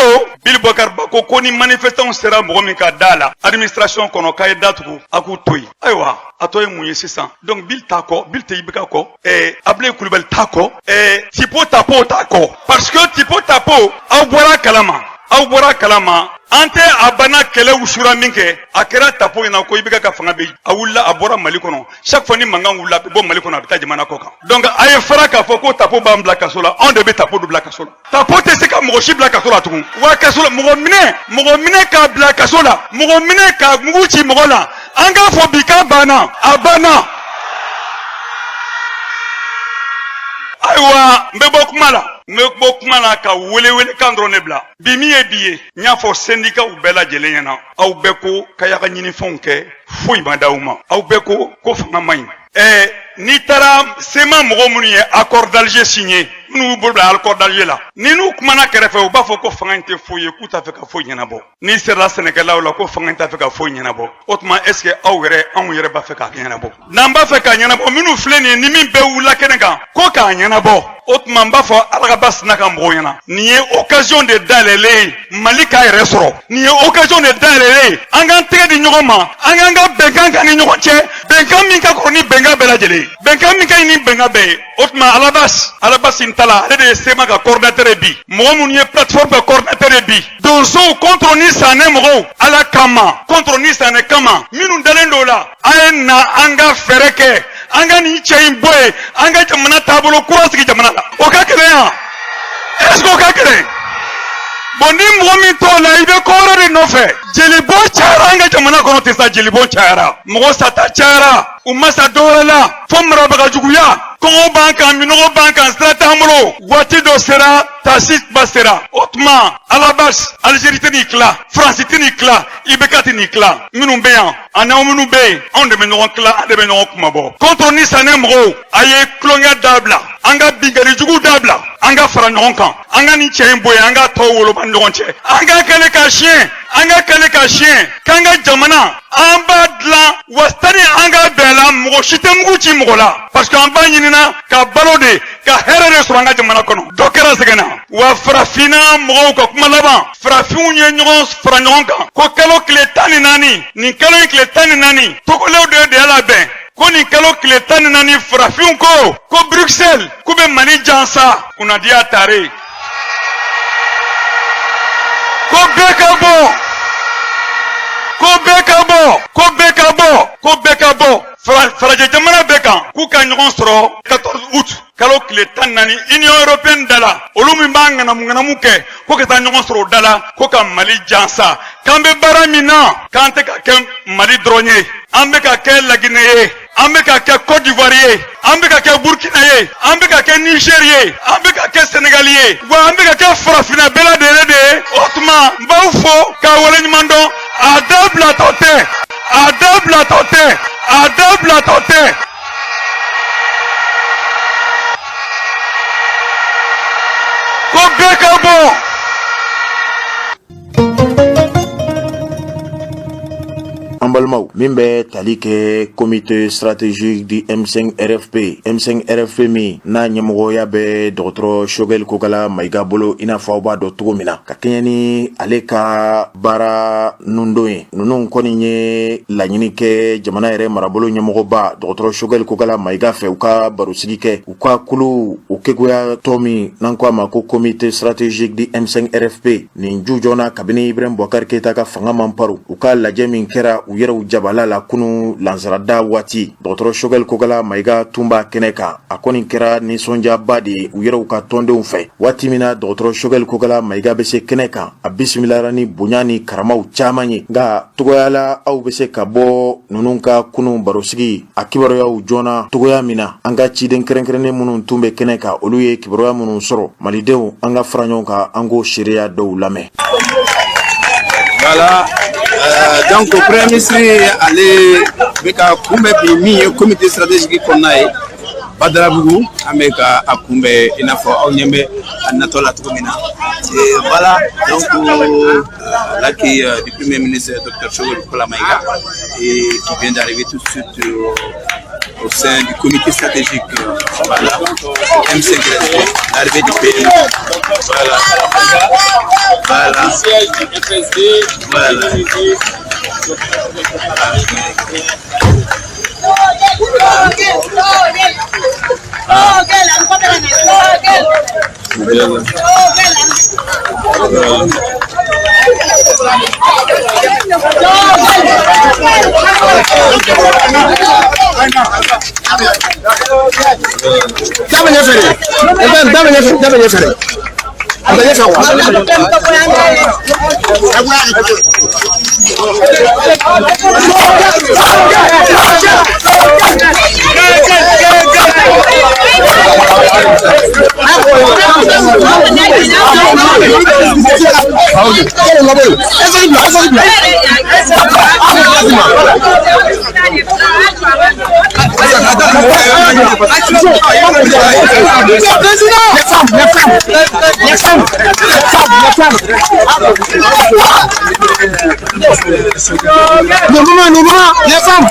Speaker 7: Bill Boubacar Ba ko ko ni manifestants sera mɔgɔ min ka da la administration kɔnɔ, k'a ye datugu, a k'u to yen. Ayiwa, a tɔ ye mun ye sisan? Donc Bill t'a kɔ, Bill tɛ IBK kɔ, ɛɛ, Ablaye Kulubali t'a kɔ, ɛɛ, Tipo Tapo t'a kɔ, parce que Tipo Tapo, aw bɔra kalama, aw bɔra kalama, an tɛ a banna kɛlɛ wusura min kɛ, a kɛra Tapo ɲɛna ko IBK ka fanga bɛ, a wulila, a bɔra Mali kɔnɔ. Chaque fois ni mankan wulila, a bɛ bɔ Mali kɔnɔ, a bɛ taa jamana kɔ kan. Donc a ye fara k'a fɔ ko Tapo b'an bila kaso la, anw de bɛ Tapo bila kaso la. Tapo tɛ se ka mɔgɔ si bila kaso la tugun. Wa kaso la, mɔgɔ minɛ, mɔgɔ minɛ k'a bila kaso la, mɔgɔ minɛ ka mugu ci mɔgɔ la, an k'a fɔ bi k'a banna, a banna. Ayiwa, n bɛ bɔ kuma la, n bɛ bɔ kuma la ka welewele kan dɔrɔn de bila bi. Min ye bi ye, n y'a fɔ sendikaw bɛɛ lajɛlen ɲɛna, aw bɛɛ ko k'a y'a ka ɲinifɛnw kɛ, foyi ma d'aw ma, aw bɛɛ ko ko fanga man ɲi. Ɛɛ, n'i taara CMA mɔgɔ minnu ye accord d'Alger signé, minnu y'u bolo bila accord d'Alger la, ni n'u kumana kɛrɛfɛ, u b'a fɔ ko fanga in tɛ foyi ye, k'u t'a fɛ ka foyi ɲɛnabɔ. N'i sera sɛnɛkɛlaw la, ko fanga in t'a fɛ ka foyi ɲɛnabɔ. O tuma est ce que aw yɛrɛ, anw yɛrɛ b'a fɛ k'a ɲɛnabɔ? N'an b'a fɛ k'a ɲɛnabɔ, minnu filɛ nin ye, ni min bɛɛ wulila kɛnɛ kan ko k'a ɲɛnabɔ, o tuma n b'a fɔ Alagaba sina ka mɔgɔw ɲɛna, nin ye occasion de dayɛlɛlen ye Mali k'a yɛrɛ sɔrɔ. Nin ye occasion de dayɛlɛlen ye an k'an tɛgɛ di ɲɔgɔn ma, an k'an ka bɛnkan k'an ni ɲɔgɔn cɛ, bɛnkan min ka kɔrɔ ni bɛnkan bɛɛ lajɛlen ye, bɛnkan min ka ɲi ni bɛnkan bɛɛ ye. O tuma Alabasi, Alabasi n nata la, ale de ye CMA ka coordinateur ye bi. Mɔgɔ minnu ye plateforme ka coordinateur ye bi, donsow contre ni sanɛ mɔgɔw, Ala kama, contre ni sanɛ kama, minnu dalen don o la, a ye na an ka fɛɛrɛ kɛ, an ka nin cɛ in bɔ yen, an ka jamana taabolo kura sigi jamana la. O ka gɛlɛn yan? Est ce que o ka gɛlɛn? Bon, ni mɔgɔ min t'o la, i bɛ ko wɛrɛ de nɔfɛ. Jelibɔn cayara an ka jamana kɔnɔ ten sa, jelibɔn cayara, mɔgɔ sata cayara, u ma sa dɔwɛrɛ la fo marabaga juguya. Kɔngɔ b'an kan, minɔgɔ b'an kan, sira t'an bolo. Waati dɔ sera, tasi ba sera. O tuma Alabas, Algérie tɛ n'i tila, Faransi tɛ n'i tila, IBK tɛ n'i tila. Minnu bɛ yan ani aw minnu bɛ yen, anw de bɛ ɲɔgɔn tila, an de bɛ ɲɔgɔn kumabɔ. Contre ni sanɛ mɔgɔw, a ye tulonkɛ dabila, an ka binkanni jugu dabila, an ka fara ɲɔgɔn kan, an ka nin cɛ in bɔ yen, an ka tɔw woloma ni ɲɔgɔn cɛ, an ka kɛlɛ ka siɲɛ, an ka kɛlɛ ka siɲɛ, k'an ka jamana an b'a dilan wa sani an ka bɛn la, mɔgɔ si tɛ mugu ci mɔgɔ la, parce que an b'a ɲinina ka balo de, ka hɛrɛ de sɔrɔ an ka jamana kɔnɔ. Dɔ kɛra sɛgɛn na wa. Farafinna mɔgɔw ka kuma laban, farafinw ye ɲɔgɔn fara ɲɔgɔn kan ko kalo tile 14, nin kalo in tile 14, Togolew de y'a labɛn ko nin kalo tile 14, farafinw ko Bruxelles k'u bɛ Mali jansa. Kunnadiya tare ko bɛɛ ka bɔ, ko bɛɛ ka bɔ, ko bɛɛ ka bɔ, ko bɛɛ ka bɔ farajɛ jamana bɛɛ kan, k'u ka ɲɔgɔn sɔrɔ 14 août, kalo tile 14, Union européenne da la. Olu min b'a ŋanamu ŋanamu kɛ ko ka taa ɲɔgɔn sɔrɔ o da la, ko ka Mali jansa. K'an bɛ baara min na, k'an tɛ ka kɛ Mali dɔrɔn ye, an bɛ ka kɛ Laginɛ ye, an bɛ ka kɛ Côte d'Ivoire ye, an bɛ ka kɛ Burkina ye, an bɛ ka kɛ Niger ye, an bɛ ka kɛ Sénégal ye, wa an bɛ ka kɛ farafinna bɛɛ lajɛlen de ye. O tuma n b'aw fo k'a waleɲuman dɔn. A dabilatɔ tɛ, a dabilatɔ tɛ, a dabilatɔ tɛ. Ko bɛɛ ka bɔ.
Speaker 1: An balimaw, min bɛ tali kɛ comité stratégique du M5 RFP, M5 RFP min n'a ɲɛmɔgɔya bɛ dɔgɔtɔrɔ Choguel Kokala Maïga bolo, i n'a fɔ aw b'a dɔn cogo min na, ka kɛɲɛ ni ale ka baara nundon ye, ninnu kɔni ye laɲini kɛ jamana yɛrɛ marabolo ɲɛmɔgɔba dɔgɔtɔrɔ Choguel Kokala Maïga fɛ, u ka barosigi kɛ u ka kulu o keguya tɔ min n'an ko a ma ko comité stratégique du M5 RFP. Nin ju jɔna kabini Ibrahim Boubacar Keïta ka fanga man paru. U ka lajɛ min kɛra u yɛrɛw jabala la kunu lansarada waati, dɔgɔtɔrɔ Choguel Kokala Maïga tun b'a kɛnɛ kan. A kɔni kɛra nisɔndiyaba de ye u yɛrɛw ka tɔndenw fɛ. Waati min na dɔgɔtɔrɔ Choguel Kokala Maïga bɛ se kɛnɛ kan, a bisimilara ni bonya ni karamaw caman ye. Nka togoya la, aw bɛ se ka bɔ ninnu ka kunu barosigi a kibaruyaw joona togoya min na, an ka ciden kɛrɛnkɛrɛnnen minnu tun bɛ kɛnɛ kan, olu ye kibaruya minnu sɔrɔ, malidenw, an ka fara ɲɔgɔn kan, an k'o seereya dɔw lamɛn.
Speaker 8: Voilà. Donc premier ministre ale bɛ ka kunbɛn bi, min ye comité stratégique kɔnɔna ye Badalabugu, an bɛ ka a kunbɛn i n'a fɔ aw ɲɛ bɛ a natɔ la cogo min na. Et voilà donc l'accueil du premier ministre Dr Choguel Kokalla Maïga et qui vient d'arriver tout de suite au sein du comité stratégique, voilà, M5 l'arrivée du PM, voilà, voilà, voilà. Dá ɲɛfɛ de, da bɛ ɲɛfɛ, da bɛ ɲɛfɛ de, a bɛ ɲɛfɛ wa. Les femmes, les femmes, les femmes. Nos mamans, nos mamans, les femmes.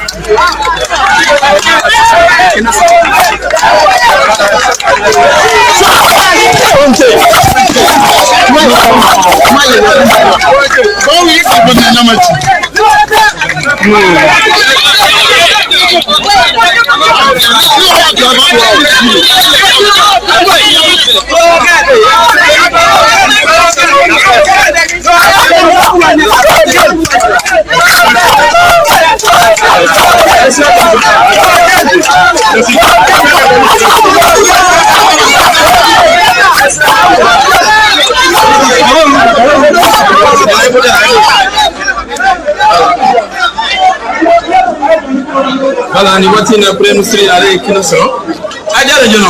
Speaker 8: Voilà, nin waati in na premier ministre ale ye kɛnɛ sɔrɔ. A jara jɔnɔ.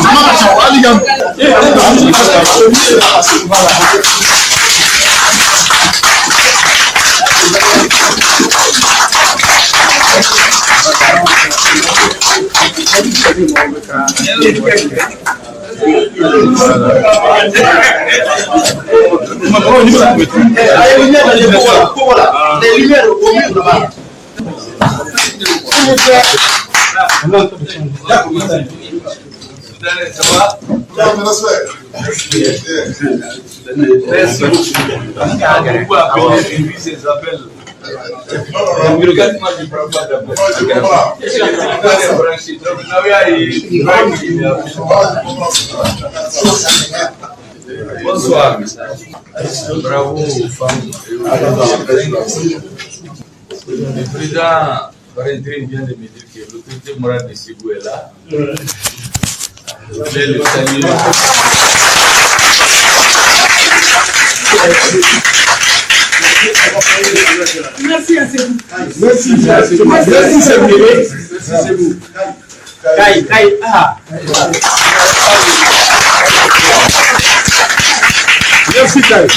Speaker 8: Bonsoir. Bravo aux femmes. Le président Barentine vient de me dire que l'autorité morale de Ségou est là. Je voulais le saluer.
Speaker 9: Merci à Ségou.
Speaker 8: Merci, merci, merci Ségou. Merci Ségou. Kai, Kai, ah. Merci Kai.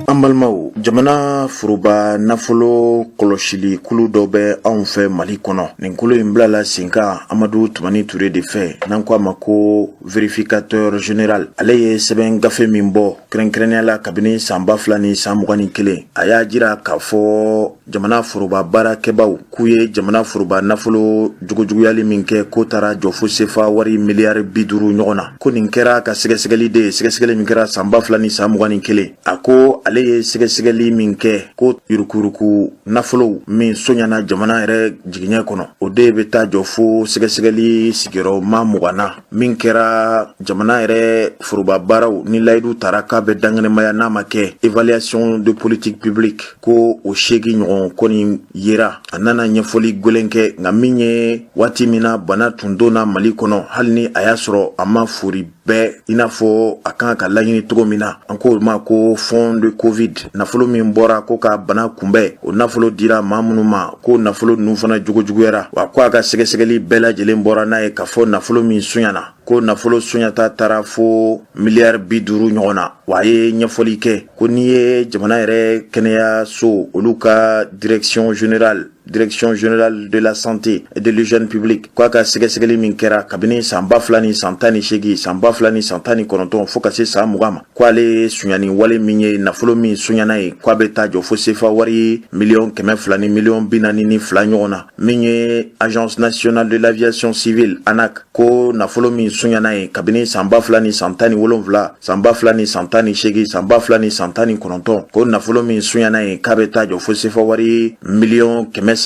Speaker 1: An balimaw, jamana foroba nafolo kɔlɔsili kulu dɔ bɛ anw fɛ Mali kɔnɔ. Nin kulu in bilala sen kan Amadu Tumani Ture de fɛ, n'an ko a ma ko vérificateur général. Ale ye sɛbɛn gafe min bɔ kɛrɛnkɛrɛnnenya la kabini san 2021, a y'a jira k'a fɔ jamana foroba baarakɛbaw k'u ye jamana foroba nafolo jugujuguyali min kɛ, k'o taara jɔ fo sefa wari miliyari 50 ɲɔgɔn na. Ko nin kɛra ka sɛgɛsɛgɛli de ye, sɛgɛsɛgɛli min kɛra san 2021. A ko ale ye sɛgɛsɛgɛli min kɛ, ko yurukuyuruku nafolow min soɲana jamana yɛrɛ jigiɲɛ kɔnɔ, o de bɛ taa jɔ fo sɛgɛsɛgɛli sigiyɔrɔma 20 na, min kɛra jamana yɛrɛ foroba baaraw ni layidu tara k'a bɛ dankɛnɛmaya n'a ma kɛ évaluation de politique publique, ko o 8 ɲɔgɔn kɔni yera. A nana ɲɛfɔli gwɛlɛn kɛ, nka min ye waati min na bana tun donna Mali kɔnɔ, hali ni a y'a sɔrɔ a ma fori bɛɛ i n'a fɔ a kan ka laɲini cogo min na, an k'o ma ko fond de Covid, nafolo min bɔra ko ka bana kunbɛn, o nafolo dira maa minnu ma, ko nafolo ninnu fana jugujuguyara. Wa ko a ka sɛgɛsɛgɛli bɛɛ lajɛlen bɔra n'a ye k'a fɔ nafolo min sonyana, ko nafolo sonyata taara fo miliyari 50 ɲɔgɔn na. Wa a ye ɲɛfɔli kɛ ko n'i ye jamana yɛrɛ kɛnɛyaso olu ka direction générale direction générale de la santé et de l'hygiène publique, k'a ka sɛgɛsɛgɛli min kɛra kabini san 2018, san 2019 fo ka se san 20 ma, ko ale ye sonyani wale min ye, nafolo min sonyana ye, k'a bɛ taa jɔ fo sefa wari miliyɔn 200 ni miliyɔn 42 ɲɔgɔn na. Min ye agence nationale de l'aviation civile ANAC, ko nafolo min sonyana ye kabini san 2017, san 2018, san 2019, ko nafolo min sonyana ye k'a bɛ taa jɔ fo sefa wari miliyɔn 343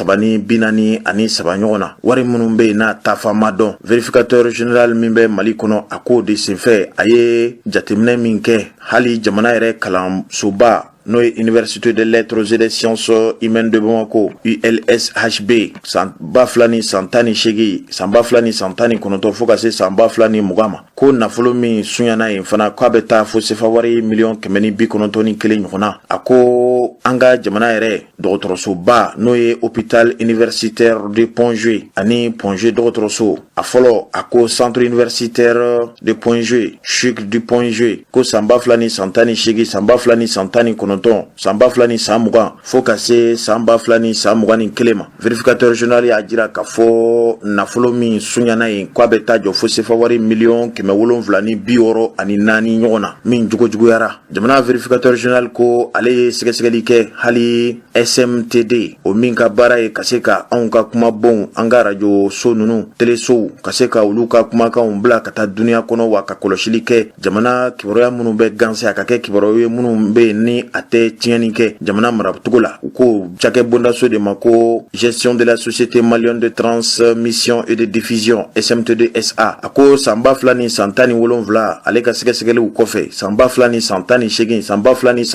Speaker 1: ɲɔgɔn na, wari minnu bɛ yen n'a tafa ma dɔn. Vérificateur général min bɛ Mali kɔnɔ, a k'o de senfɛ a ye jateminɛ min kɛ, hali jamana yɛrɛ kalansoba n'o ye Université des lettres et des sciences humaines de Bamako ULSHB, san 2018, san 2019 fo ka se san 2020 ma, ko nafolo min sonyana yen fana, k'a bɛ taa fo sefa wari miliyɔn 191 ɲɔgɔn na. A ko an ka jamana yɛrɛ dɔgɔtɔrɔsoba n'o ye hôpital universitaire de Point G ani Point G dɔgɔtɔrɔso, a fɔlɔ a ko centre universitaire de Point G, CHUC du Point G, ko san 2018, san 2019 19, san 2020 fo ka se san 2021 ma. Vérificateur général y'a jira k'a fɔ nafolo min suɲana yen, k'a bɛ taa jɔ fo sefa wari miliyɔn 764 ɲɔgɔn na min jugujuguyara. Jamana vérificateur général ko ale ye sɛgɛsɛgɛli kɛ hali SMTD, o min ka baara ye ka se ka anw ka kumabonw, an ka arajo so ninnu, telesow, ka se ka olu ka kumakanw bila ka taa duniya kɔnɔ, wa ka kɔlɔsili kɛ jamana kibaruya minnu bɛ ganse, a ka kɛ kibaruya ye minnu bɛ yen ni a tɛ tiɲɛni kɛ jamana maracogo la. U ko cakɛ bondaso de ma ko Gestion de la Société malienne de transmission et de diffusion, SMTD SA. A ko san 2017, ale ka sɛgɛsɛgɛliw kɔfɛ, san 2018, san 2019, san 2020,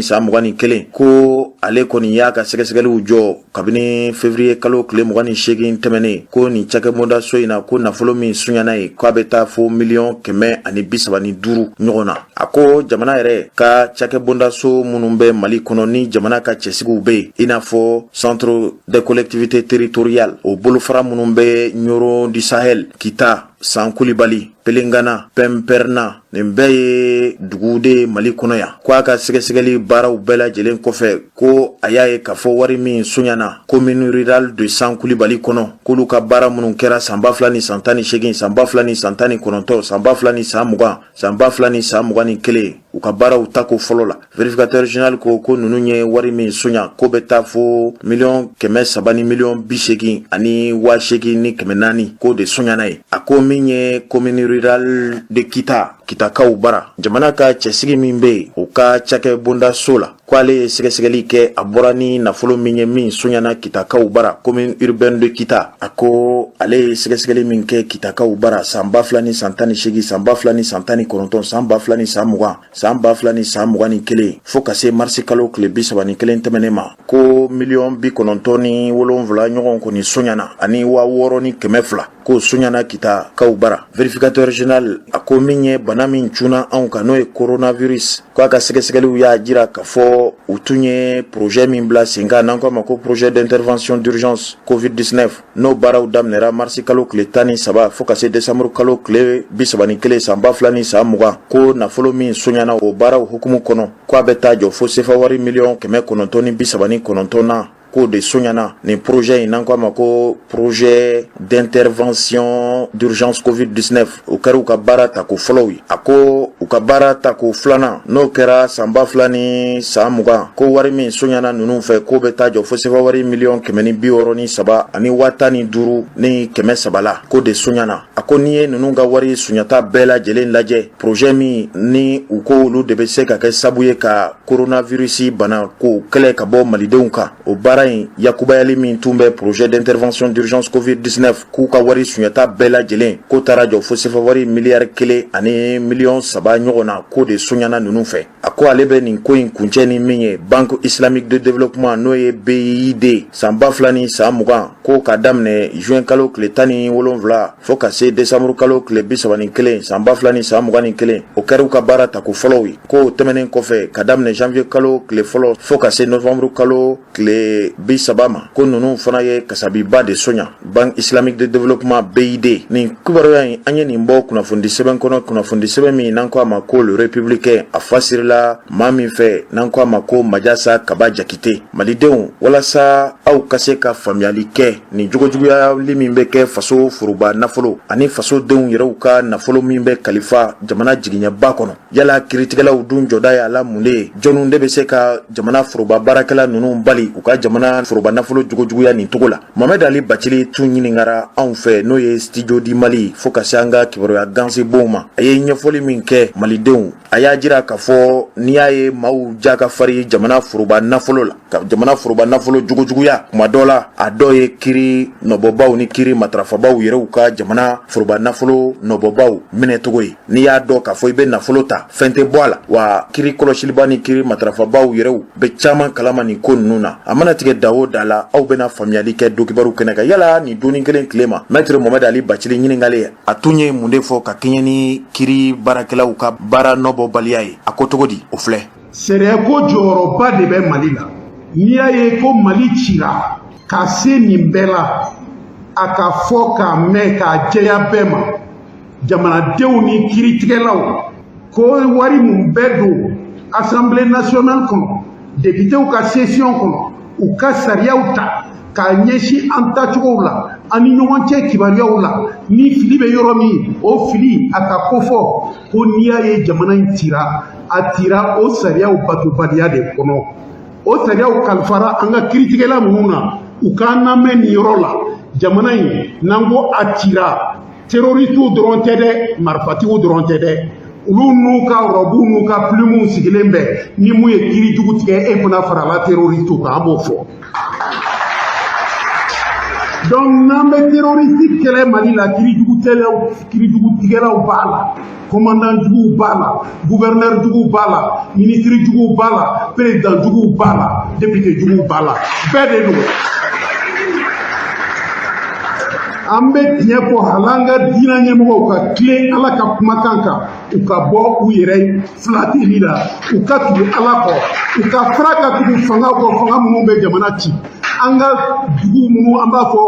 Speaker 1: san 2021, ko ale kɔni y'a ka sɛgɛsɛgɛliw jɔ kabini février kalo tile 28 tɛmɛnen, ko nin cakɛbondaso in na, ko nafolo min suɲana ye, k'a bɛ taa fo miliyɔn 135 ɲɔgɔn na. A ko jamana yɛrɛ ka cakɛbondaso minnu bɛ Mali kɔnɔ ni jamana ka cɛsigiw bɛ yen, i n'a fɔ Centre des collectivités territoriales, o bolofara minnu bɛ Nioro du Sahel, Kita, San Kulibali, Pelengana, Pɛnpɛrɛnna, nin bɛɛ ye dugu de ye Mali kɔnɔ yan, ko a ka sɛgɛsɛgɛli baaraw bɛɛ lajɛlen kɔfɛ, ko a y'a ye k'a fɔ wari min suɲana commune rurale de San Kulibali kɔnɔ, k'olu ka baara minnu kɛra san 2018, san 2019, san 2020, san 2021, u ka baaraw tako fɔlɔ la, vérificateur général ko ko ninnu ye wari min soɲa, ko bɛ taa fo miliyɔn 300 ni miliyɔn 80 ani 8400, k'o de soɲana ye. A ko min ye commune rurale de Kita, Kitakaw bara, jamana ka cɛsigi min bɛ yen, o ka cakɛ bondaso la, ko ale ye sɛgɛsɛgɛli kɛ, a bɔra ni nafolo min ye min soɲana Kitakaw bara, commune urbaine de Kita, a ko ale ye sɛgɛsɛgɛli min kɛ Kitakaw bara san 2018, san 2019, san 2020, san 2021, fo ka se marisi kalo tile 31 tɛmɛnen ma, ko miliyɔn 97 ɲɔgɔn kɔni soɲana ani 6200, k'o soɲana Kitakaw bara. Vérificateur général a ko min ye bana min cunna anw kan, n'o ye coronavirus, ko a ka sɛgɛsɛgɛliw y'a jira k'a fɔ u tun ye projet min bila sen kan, n'an ko a ma ko projet d'intervention d'urgence Covid-19, n'o baaraw daminɛra marisi kalo tile 13 fo ka se décembre kalo tile 31 san 2020, ko nafolo min soɲana o baaraw hukumu kɔnɔ, ko a bɛ taa jɔ fo sefa wari miliyɔn 939 na, k'o de soɲana nin projet in, n'an ko a ma ko projet d'intervention d'urgence Covid-19. O kɛra u ka baara tako fɔlɔw ye. A ko u ka baara tako filanan, n'o kɛra san 2020, ko wari min soɲana ninnu fɛ, k'o bɛ taa jɔ fo sefa wari miliyɔn 163 ani 15,300 la, k'o de soɲana. A ko n'i ye ninnu ka wari soɲata bɛɛ lajɛlen lajɛ, projet min ni u ko olu de bɛ se ka kɛ sabu ye ka coronavirus bana ko kɛlɛ ka bɔ malidenw kan, o baara in yakubayali min tun bɛ projet d'intervention d'urgence Covid-19, k'u ka wari suɲɛta bɛɛ lajɛlen, k'o taara jɔ fo sefa wari miliyari 1 ani miliyɔn 3 ɲɔgɔn na, k'o de soɲana ninnu fɛ. A ko ale bɛ nin ko in kuncɛ ni min ye, Banque islamique de développement, n'o ye BID, san 2020, ko ka daminɛ juin kalo tile 17 fo ka se décembre kalo tile 31 san 2021, o kɛra u ka baara tako fɔlɔw ye. K'o tɛmɛnen kɔfɛ, ka daminɛ janvier kalo tile fɔlɔ fo ka se novembre kalo tile 30 ma, ko ninnu fana ye kasabiba de soɲa, Banque islamique de développement, BID. Nin kibaruya in, an ye nin bɔ kunnafonidi sɛbɛn kɔnɔ, kunnafonidi sɛbɛn min n'an ko a ma ko Le Républicain, a fasirila maa min fɛ, n'an ko a ma ko Majasa Kaba Jakite. Malidenw, walasa aw ka se ka faamuyali kɛ nin jogojuguyali min bɛ kɛ faso foroba nafolo ani fasodenw yɛrɛw ka nafolo min bɛ kalifa jamana jigiɲɛba kɔnɔ, yala kiritigɛlaw dun jɔda y'a la mun de ye? Jɔnw de bɛ se ka jamana foroba baarakɛla ninnu bali u ka jamana foroba nafolo jogojuguya nin cogo la? Mohamed Ali Bacili tun ɲininkara anw fɛ, n'o ye Studio du Mali, fo ka se an ka kibaruya gansebonw ma. A ye ɲɛfɔli min kɛ malidenw, a y'a jira k'a fɔ n'i y'a ye maaw ja ka fari jamana foroba nafolo la, ka jamana foroba nafolo jogojuguya, kuma dɔ la a dɔw ye kiri nɔbɔbaw ni kiri matarafabaw yɛrɛw ka jamana foroba nafolo nɔbɔbaw minɛcogo ye. N'i y'a dɔn k'a fɔ i bɛ nafolo ta, fɛn tɛ bɔ a la, wa kiri kɔlɔsiliba ni kiri matarafabaw yɛrɛw bɛ caman kalama nin ko ninnu na. A mana tigɛ da o da la, aw bɛna faamuyali kɛ donkibaru kɛnɛ kan. Yala nin donni kelen tile ma, maître Mohamed Ali Bacili ɲininkalen, a tun ye mun de fɔ ka kɛɲɛ ni kiri baarakɛlaw ka baara nɔbɔbaliya ye? A ko cogo di? O filɛ.
Speaker 10: Sariyako jɔyɔrɔba de bɛ Mali la. N'i y'a ye ko Mali cira ka se nin bɛɛ la, a ka fɔ k'a mɛn k'a jɛya bɛɛ ma, jamanadenw ni kiritigɛlaw Ko wari mun bɛ don Assemblée nationale kɔnɔ, députéw ka session kɔnɔ, u ka sariyaw ta k'a ɲɛsin an tacogow la, an ni ɲɔgɔn cɛ kibaruyaw la, ni fili bɛ yɔrɔ min, o fili a ka kofɔ. Ko n'i y'a ye jamana in cira, a cira o sariyaw batobaliya de kɔnɔ. O sariyaw kalifara an ka kiritigɛla minnu na, u k'an lamɛn nin yɔrɔ la. Jamana in, n'an ko a cira, terroristew dɔrɔn tɛ dɛ, marifatigiw dɔrɔn tɛ dɛ, olu n'u ka rɔbuw n'u ka plumew sigilen bɛ ni mun ye kiri jugu tigɛ, e fana farala terroristew kan, an b'o fɔ. Donc n'an bɛ terroriste kɛlɛ Mali la, kirijugutigɛlaw b'a la, commandant juguw b'a la, gouverneur juguw b'a la, ministre juguw b'a la, président juguw b'a la, député juguw b'a la, bɛɛ de don. An bɛ tiɲɛ fɔ, hali an ka diinɛ ɲɛmɔgɔw ka tilen Ala ka kumakan kan, u ka bɔ u yɛrɛ filateli la, u ka tugu Ala kɔ, u ka fara ka tugu fanga kɔ, fanga minnu bɛ jamana ci. An ka dugu minnu an b'a fɔ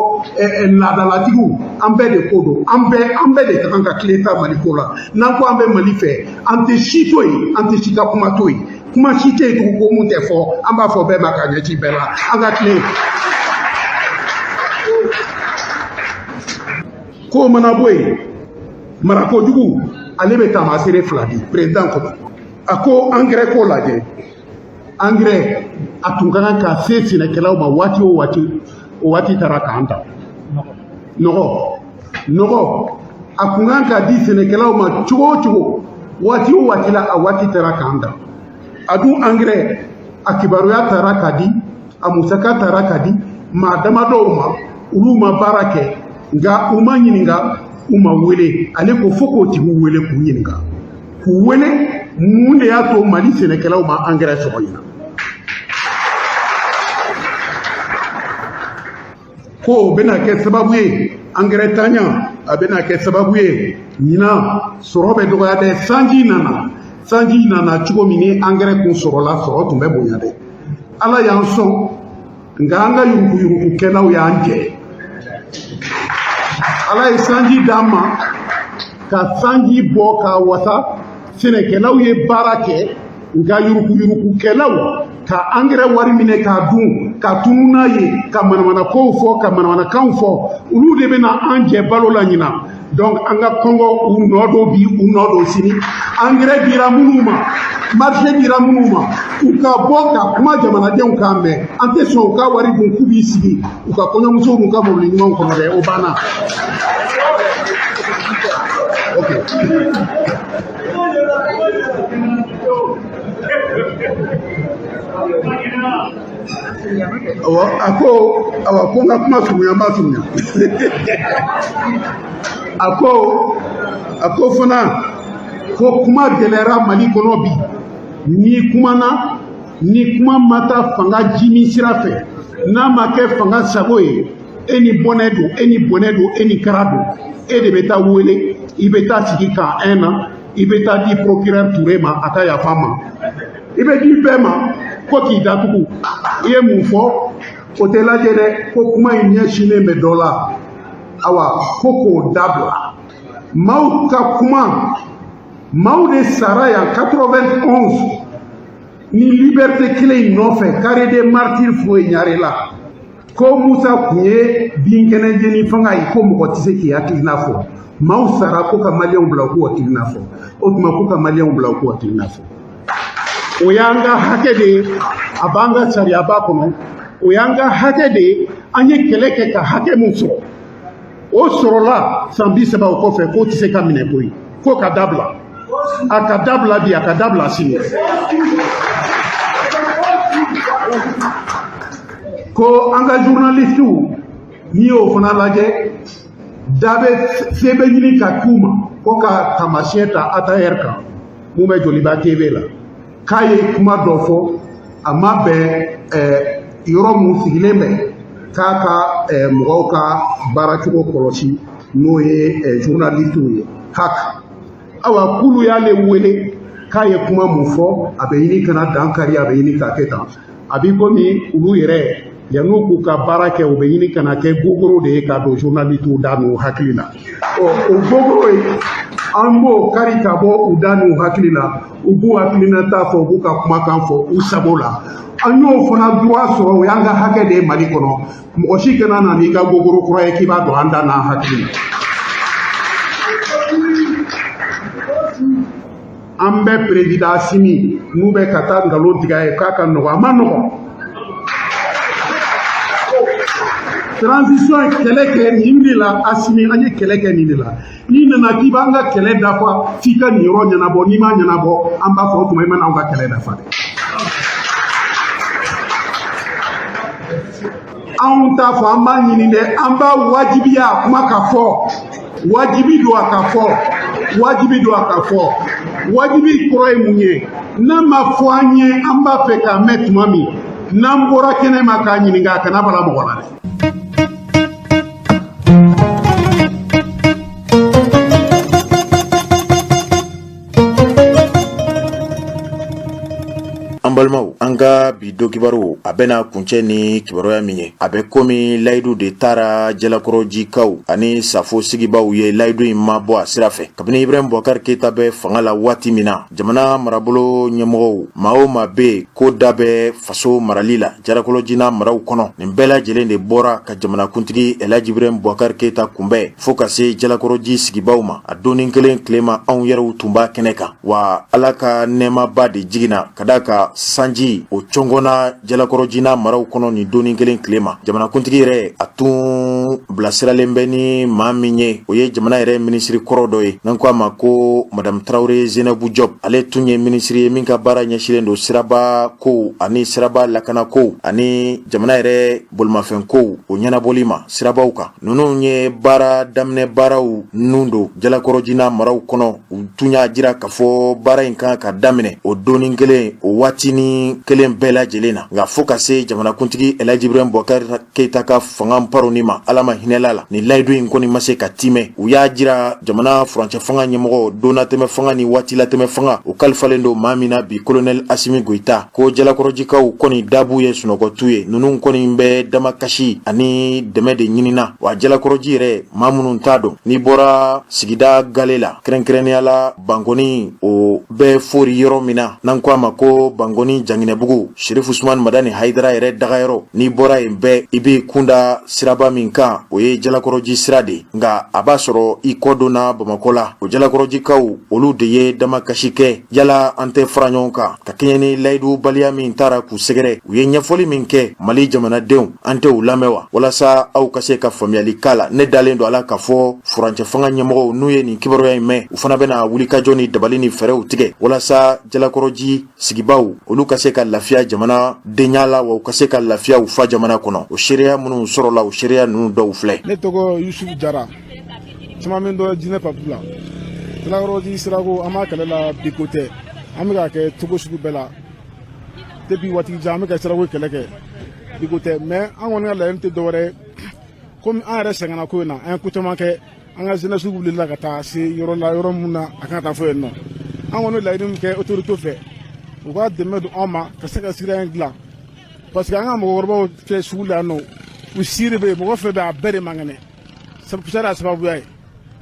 Speaker 10: laadalatigiw, an bɛɛ de ko don, an bɛɛ de ka kan ka tile ta Mali ko la. N'an ko an bɛ Mali fɛ, an tɛ si to yen, an tɛ si ka kuma to yen, kuma si tɛ yen tugun ko mun tɛ fɔ, an b'a fɔ bɛɛ ma ka ɲɛsin bɛɛ la, an ka tilen. Ko mana bɔ yen, marakojugu ale bɛ taamasere fila di président kɔnɔ. A ko engrais ko lajɛ, engrais a tun ka kan ka se sɛnɛkɛlaw ma waati o waati, o waati taara k'an ta. Nɔgɔ a tun ka kan ka di sɛnɛkɛlaw ma cogo o cogo, waati o waati la, a waati taara k'an ta. A dun engrais a kibaruya taara ka di, a musaka taara ka di maa damadɔw ma, olu ma baara kɛ, nka u ma ɲininka, u ma wele. Ale ko fo k'o tigiw wele k'u ɲininka, k'u wele mun de y'a to Mali sɛnɛkɛlaw ma engrais sɔrɔ ɲinan. Ko o bɛna kɛ sababu ye engrais tanya, a bɛna kɛ sababu ye ɲinan sɔrɔ bɛ dɔgɔya dɛ. Sanji nana cogo min ni engrais kun sɔrɔla, sɔrɔ tun bɛ bonya dɛ. Ala y'an sɔn, nka an ka yuruguyurugukɛlaw y'an jɛ. Ala ye sanji d'an ma, ka sanji bɔ k'a wasa, sɛnɛkɛlaw ye baara kɛ, nka yuruguyurugukɛlaw ka engrais wari minɛ k'a dun, ka tunu n'a ye, ka manamanakow fɔ, ka manamanakanw fɔ, olu de bɛna an jɛ balo la ɲinan. Donc an ka kɔngɔ u nɔ don bi, u nɔ don sini. Engrais dira minnu ma, marché dira minnu ma, u ka bɔ ka kuma jamanadenw k'a mɛn. An tɛ sɔn u ka wari dun k'u b'i sigi u ka kɔɲɔmusow n'u ka mobili ɲumanw kɔnɔ dɛ, o banna. Ok. Awɔ, a ko awɔ, ko n ka kuma surunya, n b'a surunya. A ko fana ko kuma gɛlɛyara Mali kɔnɔ bi. N'i kumana, ni kuma ma taa fanga jimi sira fɛ, n'a ma kɛ fanga sago ye, e ni bɔnɛ don, e ni bɔnɛ don, e ni kara don, e de bɛ taa wele, i bɛ taa sigi kan un na, i bɛ taa di procureur Touré ma, a ka yafa ma, i bɛ di bɛɛ ma ko k'i datugu. I ye mun fɔ, o tɛ lajɛ dɛ, ko kuma in ɲɛsinnen bɛ dɔ la. Awa, ko k'o dabila. Maaw ka kuma, maaw de sara yan 91 ni liberté kelen in nɔfɛ, carré des martyrs foyi ɲare la. Ko Musa tun ye binkɛnɛ jeni fanga ye, ko mɔgɔ tɛ se k'i hakilina fɔ. Maaw sara ko ka maliyɛnw bila k'u hakilina fɔ. O tuma ko ka maliyɛnw bila k'u hakilina fɔ, o y'an ka hakɛ de ye, a b'an ka sariyaba kɔnɔ, o y'an ka hakɛ de ye. An ye kɛlɛ kɛ ka hakɛ mun sɔrɔ, o sɔrɔla san 30 o kɔfɛ, k'o tɛ se ka minɛ koyi, k'o ka dabila. A ka dabila bi, a ka dabila sini. Ko an ka journalistew, n'i y'o fana lajɛ, da bɛ se bɛ ɲini ka k'u ma, ko ka taamasiyɛn ta ATR kan mun bɛ Joliba TV la, k'a ye kuma dɔ fɔ, a ma bɛn yɔrɔ mun sigilen bɛ k'a ka mɔgɔw ka baaracogo kɔlɔsi, n'o ye journalistew ye, HAC. Awa, k'olu y'ale wele k'a ye kuma mun fɔ, a bɛ ɲini ka na dan kari, a bɛ ɲini k'a kɛ tan. A b'i komi olu yɛrɛ yan'u k'u ka baara kɛ, u bɛ ɲini ka na kɛ gogoro de ye k'a don journalistew da n'u hakili la. Ɔ, o gogoro ye, An b'o kari ka bɔ u da n'u hakili la, u b'u hakilinata fɔ, u b'u ka kumakan fɔ u sago la. An y'o fana droit sɔrɔ, o y'an ka hakɛ de ye Mali kɔnɔ. Mɔgɔ si kana na n'i ka gogoro kura ye k'i b'a don an da n'an hakili la. An bɛ président Assimi n'u bɛ ka taa nkalon tigɛ a ye k'a ka nɔgɔn, a ma nɔgɔn. Transition ye kɛlɛ kɛ nin de la, Assimi, an ye kɛlɛ kɛ nin de la. N'i nana k'i b'an ka kɛlɛ dafa, f'i ka nin yɔrɔ ɲɛnabɔ. N'i m'a ɲɛnabɔ, an b'a fɔ o tuma i ma n'anw ka kɛlɛ dafa dɛ. Anw t'a fɔ an b'a ɲini dɛ, an b'a wajibiya a kuma ka fɔ. Wajibi don a ka fɔ, wajibi don a ka fɔ. Wajibi kɔrɔ ye mun ye? N'a ma fɔ an ye, an b'a fɛ k'a mɛn tuma min, n'an bɔra kɛnɛ ma k'a ɲininka, a kana bala mɔgɔ la dɛ.
Speaker 1: An balimaw, an ka bi don kibaru a bɛna kuncɛ ni kibaruya min ye, a bɛ komi layidu de taara Jalakɔrɔjikaw ani Safo sigibaw ye. Layidu in ma bɔ a sira fɛ kabini Ibrahim Boubacar Keita bɛ fanga la waati min na. Jamana marabolo ɲɛmɔgɔw, maa o maa bɛ yen ko da bɛ faso marali la Jalakɔrɔji n'a maraw kɔnɔ, nin bɛɛ lajɛlen de bɔra ka jamanakuntigi Elhaji Ibrahim Boubacar Keita kunbɛn fo ka se Jalakɔrɔji sigibaw ma. A donin kelen tilema, anw yɛrɛw tun b'a kɛnɛ kan wa. Ala ka nɛɛmaba de jiginna ka d'a kan sanji o cɔngɔnna Jalakɔrɔji n'a maraw kɔnɔ nin donin kelen tilema. Jamanakuntigi yɛrɛ, a tun bilasiralen bɛ ni maa min ye, o ye jamana yɛrɛ minisiri kɔrɔ dɔ ye n'an ko a ma ko Madame Tarawele Zenabu Jɔp. Ale tun ye minisiri ye min ka baara ɲɛsinnen don siraba kow ani siraba lakana kow ani jamana yɛrɛ bolimafɛn kow o ɲɛnabɔli ma sirabaw kan. Ninnu ye baara daminɛ baaraw nun don Jalakɔrɔji n'a maraw kɔnɔ. U tun y'a jira k'a fɔ baara in kan ka daminɛ o donin kelen, o waatinin kelen bɛɛ lajɛlen na. Nka fo ka se jamanakuntigi Elhaji Ibrahim Boubacar Keita ka fanga paroni ma, Ala ma hinɛla la, nin layidu in kɔni ma se ka timɛ. U y'a jira jamana furancɛ fanga ɲɛmɔgɔ, donnatɛmɛ fanga ni waatilatɛmɛ fanga, o kalifalen don maa min na bi, Colonel Assimi Goïta, ko Jalakɔrɔjikaw kɔni dabu ye sunɔgɔtu ye. Ninnu kɔni bɛ damakasi ani dɛmɛ de ɲinina wa. Jalakɔrɔji yɛrɛ, maa minnu t'a dɔn, n'i bɔra sigida gale la, kɛrɛnkɛrɛnnenya la Bankoni, o bɛ fori yɔrɔ min na n'an ko a ma ko Bankoni Janginɛbugu, Sherifu Usumani Madani Hayidara yɛrɛ dagayɔrɔ, n'i bɔra yen bɛɛ, i b'i kunda siraba min kan, o ye Jalakɔrɔji sira de ye. Nka a b'a sɔrɔ i kɔ donna Bamakɔ la. O Jalakɔrɔjikaw, olu de ye damakasi kɛ yala an tɛ fara ɲɔgɔn kan ka kɛɲɛ ni layidubaliya min taara k'u sɛgɛrɛ. U ye ɲɛfɔli min kɛ Mali jamanadenw, an tɛ u lamɛn wa, walasa aw ka se ka faamuyali k'a la? Ne dalen don a la k'a fɔ furancɛ fanga ɲɛmɔgɔw, n'u ye nin kibaruya in mɛn, u fana bɛna wulikajɔ ni dabali ni fɛɛrɛw tigɛ walasa Jalakɔrɔji sigibaw, olu ka se ka lafiya jamana denya la wa, u ka se ka lafiya u fa jamana kɔnɔ. O seereya minnu sɔrɔla, o seereya ninnu dɔw filɛ.
Speaker 11: Ne tɔgɔ Yusufu Jara, caman bɛ n dɔn jinɛ papu la. Jalakɔrɔji sirako, an b'a kɛlɛ la, bi ko tɛ, an bɛ k'a kɛ cogo sugu bɛɛ la depuis waati jan. An bɛ ka sirako kɛlɛ kɛ, bi ko tɛ, mais an kɔni ka laɲini tɛ dɔwɛrɛ ye. Komi an yɛrɛ sɛgɛnna ko in na, an ye ko caman kɛ, an ka jeunesse wulila ka taa se yɔrɔ la, yɔrɔ min na a kan ka taa fɔ yen nɔ. An kɔni bɛ laɲini min kɛ autorité fɛ, u ka dɛmɛ don anw ma ka se ka sira in dilan, parce que an ka mɔgɔkɔrɔbaw filɛ sugu la yan nɔ, u si de bɛ yen, mɔgɔ fɛn bɛ a bɛɛ de man kɛnɛ. Poussière y'a sababuya ye.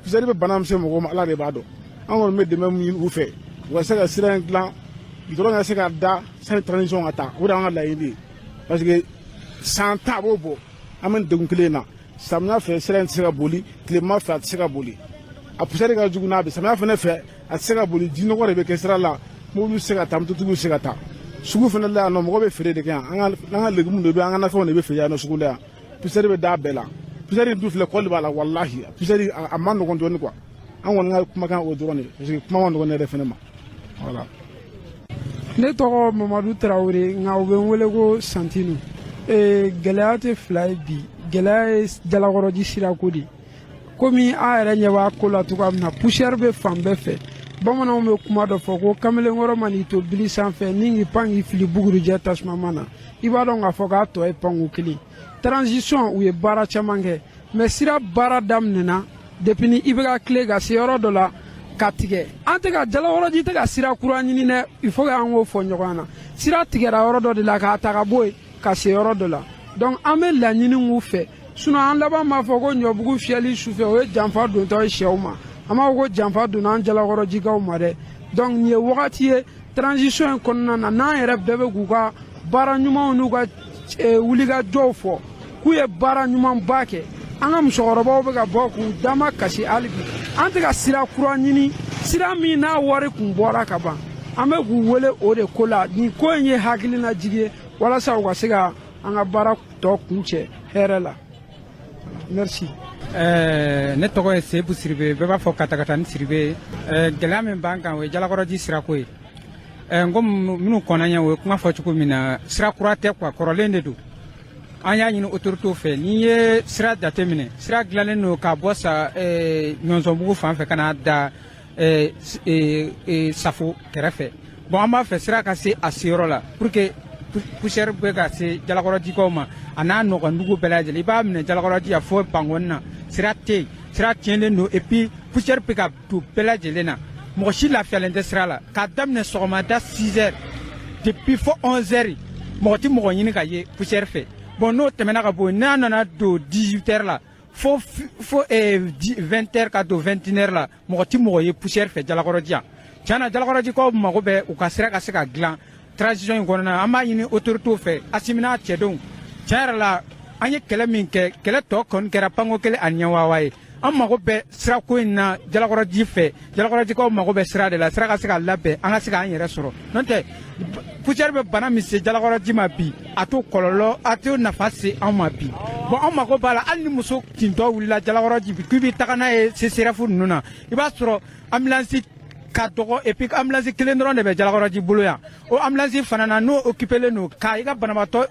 Speaker 11: Poussière bɛ bana min se mɔgɔw ma, Ala de b'a dɔn. An kɔni bɛ dɛmɛ min ɲini u fɛ, u ka se ka sira in dilan, goudron ka se ka da sani transition ka taa. O de y'an ka laɲini ye, parce que san 10 a b'o bɔ, an bɛ nin degun kelen in na. Samiya fɛ, sira in tɛ se ka boli, tilema fɛ a tɛ se ka boli, a poussière ka jugu n'a bɛ. Samiya fana fɛ, a tɛ se ka boli, jinɔgɔ de bɛ kɛ sira la, mobiliw tɛ se ka taa, mototigiw tɛ se ka taa. Sugu fana la yan nɔ, mɔgɔ bɛ feere de kɛ yan, an ka légumes de bɛ, an ka nafɛnw de bɛ feere yan nɔ sugu la yan. Poussière bɛ da bɛɛ la. Poussière in dun filɛ, kɔli b'a la, walahi poussière a man nɔgɔn dɔɔni quoi. An kɔni ka kumakan o dɔrɔn de, parce que kuma ma nɔgɔn ne yɛrɛ fana ma, voilà.
Speaker 12: Ne tɔgɔ Mamadu Tarawele, nka u bɛ n wele ko Santinu. Gɛlɛya tɛ fila ye bi, gɛlɛya ye Jalakɔrɔji sirako de ye. Komi an yɛrɛ ɲɛ b'a ko la cogoya min na, poussière bɛ fan bɛɛ fɛ. Bamananw bɛ kuma dɔ fɔ ko kamalenkɔrɔ man'i to bili sanfɛ ni k'i pan k'i fili bugurijɛ tasumama na, i b'a dɔn k'a fɔ k'a tɔ ye panko kelen. Transition, u ye baara caman kɛ, mais sira baara daminɛna depuis ni IBK tile ka se yɔrɔ dɔ la ka tigɛ. An tɛ ka Jalakɔrɔji tɛ ka sira kura ɲini dɛ, il faut que an k'o fɔ ɲɔgɔn na. Sira tigɛra yɔrɔ dɔ de la k'a ta ka bɔ yen ka se yɔrɔ dɔ la. Donc an bɛ laɲini k'u fɛ, sinon an laban b'a fɔ ko ɲɔbugu fiyɛli sufɛ, o ye janfa dontɔ ye sɛw ma. An b'a fɔ ko janfa donna an Jalakɔrɔjikaw ma dɛ. Donc nin ye wagati ye transition in kɔnɔna na, n'an yɛrɛ bɛɛ bɛ k'u ka baara ɲumanw n'u ka wulikajɔw fɔ k'u ye baara ɲumanba kɛ. An ka musokɔrɔbaw bɛ ka bɔ k'u dama kasi. Hali bi an tɛ ka sira kura ɲini, sira min n'a wari kun bɔra ka ban. An bɛ k'u wele o de ko la. Nin ko in ye hakilinajigi ye walasa u ka se ka an ka baara tɔ kuncɛ hɛrɛ la. Merci.
Speaker 13: Ne tɔgɔ ye Sebu Siribe, bɛɛ b'a fɔ Katakatani Siribe. Gɛlɛya min b'an kan, o ye Jalakɔrɔji sirako ye. N ko minnu kɔnna ɲɛ, o ye kuma fɔ cogo min na, sira kura tɛ quoi, kɔrɔlen de don. An y'a ɲini autorités fɛ, n'i ye sira jateminɛ, sira dilannen don ka bɔ sa Ɲɔnsɔnbugu fan fɛ ka na da Safo kɛrɛfɛ. Bon, an b'a fɛ sira ka se a seyɔrɔ la pour que poussière bɛ ka se Jalakɔrɔjikaw ma, a n'a nɔgɔndugu bɛɛ lajɛlen. I b'a minɛ Jalakɔrɔji yan fo Bankɔni na, sira tɛ yen, sira tiɲɛnen don. Et puis poussière bɛ ka don bɛɛ lajɛlen na, mɔgɔ si lafiyalen tɛ sira la. K'a daminɛ sɔgɔmada 6 heures, depuis fo 11 heures, mɔgɔ tɛ mɔgɔ ɲini ka ye poussière fɛ. Bon, n'o tɛmɛna ka bɔ yen, n'a nana don 18 heures la fo 20 heures ka don 21 heures la, mɔgɔ tɛ mɔgɔ ye poussière fɛ Jalakɔrɔji yan. Tiɲɛ na, Jalakɔrɔjikaw mago bɛ u ka sira ka se ka dilan transition in kɔnɔna na. An b'a ɲini autorités fɛ, Asimi n'a cɛdenw. Tiɲɛ yɛrɛ la, an ye kɛlɛ min kɛ, kɛlɛ tɔ kɔni kɛra panko kelen ani ɲɛwawa ye. An mago bɛ sirako in na Jalakɔrɔji fɛ. Jalakɔrɔjikaw mago bɛ sira de la, sira ka se ka labɛn, an ka se k'an yɛrɛ sɔrɔ. N'o tɛ, poussière bɛ bana min se Jalakɔrɔji ma bi, a t'o kɔlɔlɔ, a t'o nafa se anw ma bi. Bon, an mago b'a la. Hali ni muso tintɔ wulila Jalakɔrɔji bi k'i bɛ taga n'a ye CSRéf ninnu na, i b'a sɔrɔ ambulance ka dɔgɔ. Et puis ambulance kelen dɔrɔn de bɛ Jalakɔrɔji bolo yan. O ambulance fana na, n'o occupélen don ka i ka banabaatɔ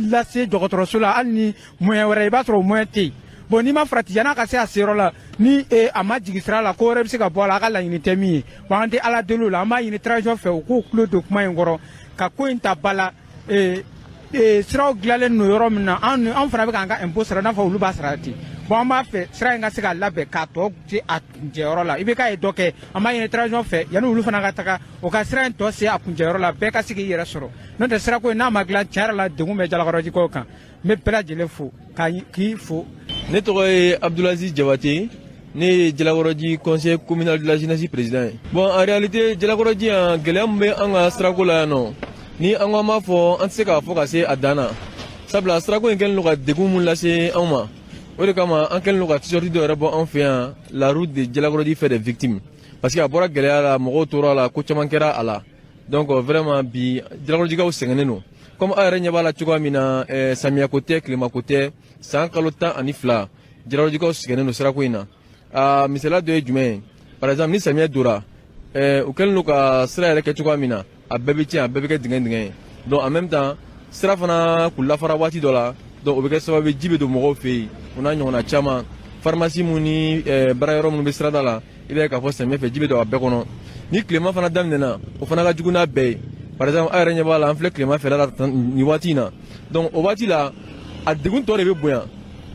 Speaker 13: lase dɔgɔtɔrɔso la, hali ni moyen wɛrɛ, i b'a sɔrɔ o moyen tɛ yen. Bon, n'i ma farati, yan'a ka se a seyɔrɔ la, ni a ma jigin sira la, ko wɛrɛ bɛ se ka bɔ a la, a ka laɲini tɛ min ye. Bon, an tɛ Ala deli o la. An b'a ɲini transition fɛ, u k'u tulo don kuma in kɔrɔ ka ko in ta ba la. Siraw dilanlen don yɔrɔ min na, an fana bɛ k'an ka impôt sara i n'a fɔ olu b'a sara ten. Bon, an b'a fɛ sira in ka se ka labɛn k'a tɔ se a kuncɛyɔrɔ la. I bɛ k'a ye dɔ kɛ. An b'a ɲini transition fɛ, yanni olu fana ka taga, o ka sira in tɔ se a kuncɛyɔrɔ la, bɛɛ ka se k'i yɛrɛ sɔrɔ. N'o tɛ, sirako in n'a ma dilan, tiɲɛ yɛrɛ la, degun bɛ Jalakɔrɔjikaw kan. N bɛ bɛɛ lajɛlen fo k'i fo.
Speaker 14: Ne tɔgɔ ye Abdulaziz Jabate, ne ye Jalakɔrɔji conseil communal de la jeunesse président ye. Bon, en réalité, Jalakɔrɔji yan, gɛlɛya min bɛ an ka sirako la yan nɔ, ni an ko an b'a fɔ, an tɛ se k'a fɔ ka se a dan na, sabula sirako in kɛlen don ka degun mun lase anw ma, o de kama an kɛlen don ka t-shirt dɔ yɛrɛ bɔ anw fɛ yan, "La route de Jalakɔrɔji fait des victimes", parce que a bɔra gɛlɛya la, mɔgɔw tora a la, ko caman kɛra a la. Donc vraiment, bi Jalakɔrɔjikaw sɛgɛnnen don. Comme aw yɛrɛ ɲɛ b'a la cogoya min na, samiyako tɛ, tilemako tɛ, san kalo 12, Jalakɔrɔjikaw sɛgɛnnen don sirako in na. A misaliya dɔ ye jumɛn ye? Par exemple, ni samiyɛ donna, u kɛlen don ka sira yɛrɛ kɛ cogoya min na, a bɛɛ bɛ tiɲɛ, a bɛɛ bɛ kɛ dingɛ dingɛ ye. Donc en même temps, sira fana k'u lafara waati dɔ la, donc o bɛ kɛ sababu ye ji bɛ don mɔgɔw fɛ yen, o n'a ɲɔgɔnna caman. Pharmacie mun ni baarayɔrɔ minnu bɛ sirada la, i b'a ye k'a fɔ samiyɛ fɛ, ji bɛ don a bɛɛ kɔnɔ. Ni tilema fana daminɛna, o fana ka jugu n'a bɛɛ ye. Par exemple, aw yɛrɛ ɲɛ b'a la, an filɛ tilema fɛla la nin waati in na. Donc o waati la, a degun tɔ de bɛ bonya,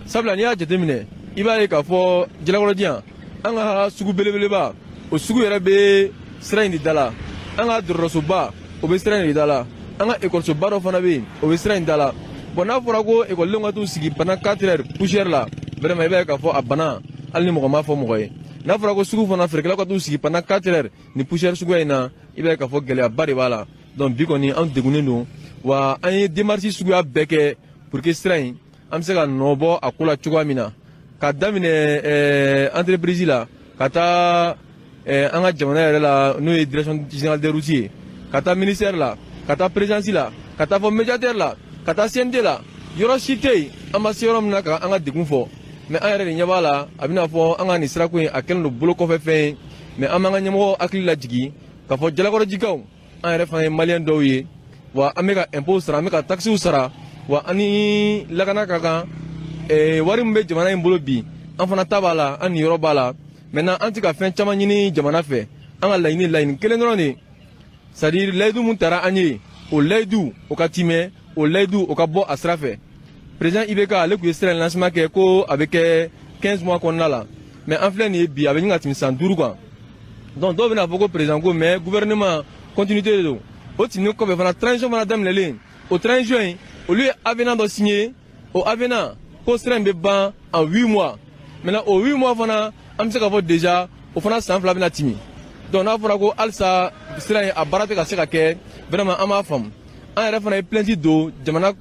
Speaker 14: sabula n'i y'a jateminɛ, i b'a ye k'a fɔ Jalakɔrɔji yan, an ka sugu belebeleba, o sugu yɛrɛ bɛ sira in de da la. An ka dɔgɔtɔrɔsoba, o bɛ sira in de da la. An ka ekɔlisoba dɔ fana bɛ yen, o bɛ sira in da la. Bon, n'a fɔra ko ekɔlidenw ka t'u sigi pendant 4 heures poussière la, vraiment, i b'a ye k'a fɔ a bana, hali ni mɔgɔ m'a fɔ mɔgɔ ye. N'a fɔra ko sugu fana feerekɛlaw ka t'u sigi pendant 4 heures ni poussière suguya in na, i b'a ye k'a fɔ gɛlɛyaba de b'a la. Donc bi kɔni, an degunnen don wa. An ye démarche suguya bɛɛ kɛ pour que sira in, an bɛ se ka nɔ bɔ a ko la cogoya min na, ka daminɛ entreprise la, ka taa an ka jamana yɛrɛ la, n'o ye Direction générale des routes ye, ka taa ministère la, ka taa présidence la, ka taa fɔ médiateur la, ka taa CNT la. Yɔrɔ si tɛ yen an ma se yɔrɔ min na ka an ka degun fɔ. Mais an yɛrɛ de ɲɛ b'a la, a bɛna fɔ an ka nin sirako in, a kɛlen don bolo kɔfɛ fɛn ye. Mais an b'an ka ɲɛmɔgɔ hakili lajigin k'a fɔ Jalakɔrɔjikaw, an yɛrɛ fana ye Maliyɛn dɔw ye wa. An bɛ ka impôt sara, an bɛ ka taxes sara wa. An ni lakana ka kan. Wari min bɛ jamana in bolo bi, an fana ta b'a la, an niyɔrɔ b'a la. Maintenant, an tɛ ka fɛn caman ɲini jamana fɛ. An ka laɲini, laɲini kelen dɔrɔn de, c'est à dire layidu mun tara an ye, o layidu o ka timɛ, o layidu o ka bɔ a sira fɛ. Président IBK, ale tun ye sira in lancement kɛ ko a bɛ kɛ 15 mois kɔnɔna la, mais an filɛ nin ye bi, a bɛ ɲini ka tɛmɛ san 5 kan. Donc dɔw bɛna fɔ ko président ko, mais gouvernement continuité de don. O tɛmɛnen kɔfɛ fana, transition fana daminɛlen, o transition in, olu ye avenant dɔ signé. O avenant ko sira in bɛ ban en 8 mois. Maintenant, o 8 mois fana, an bɛ se k'a fɔ déjà O fana san 2 bɛna timi. Donc n'a fɔra ko halisa sira in a baara tɛ ka se ka kɛ, vraiment an m'a faamu. An yɛrɛ fana ye plainte don jamana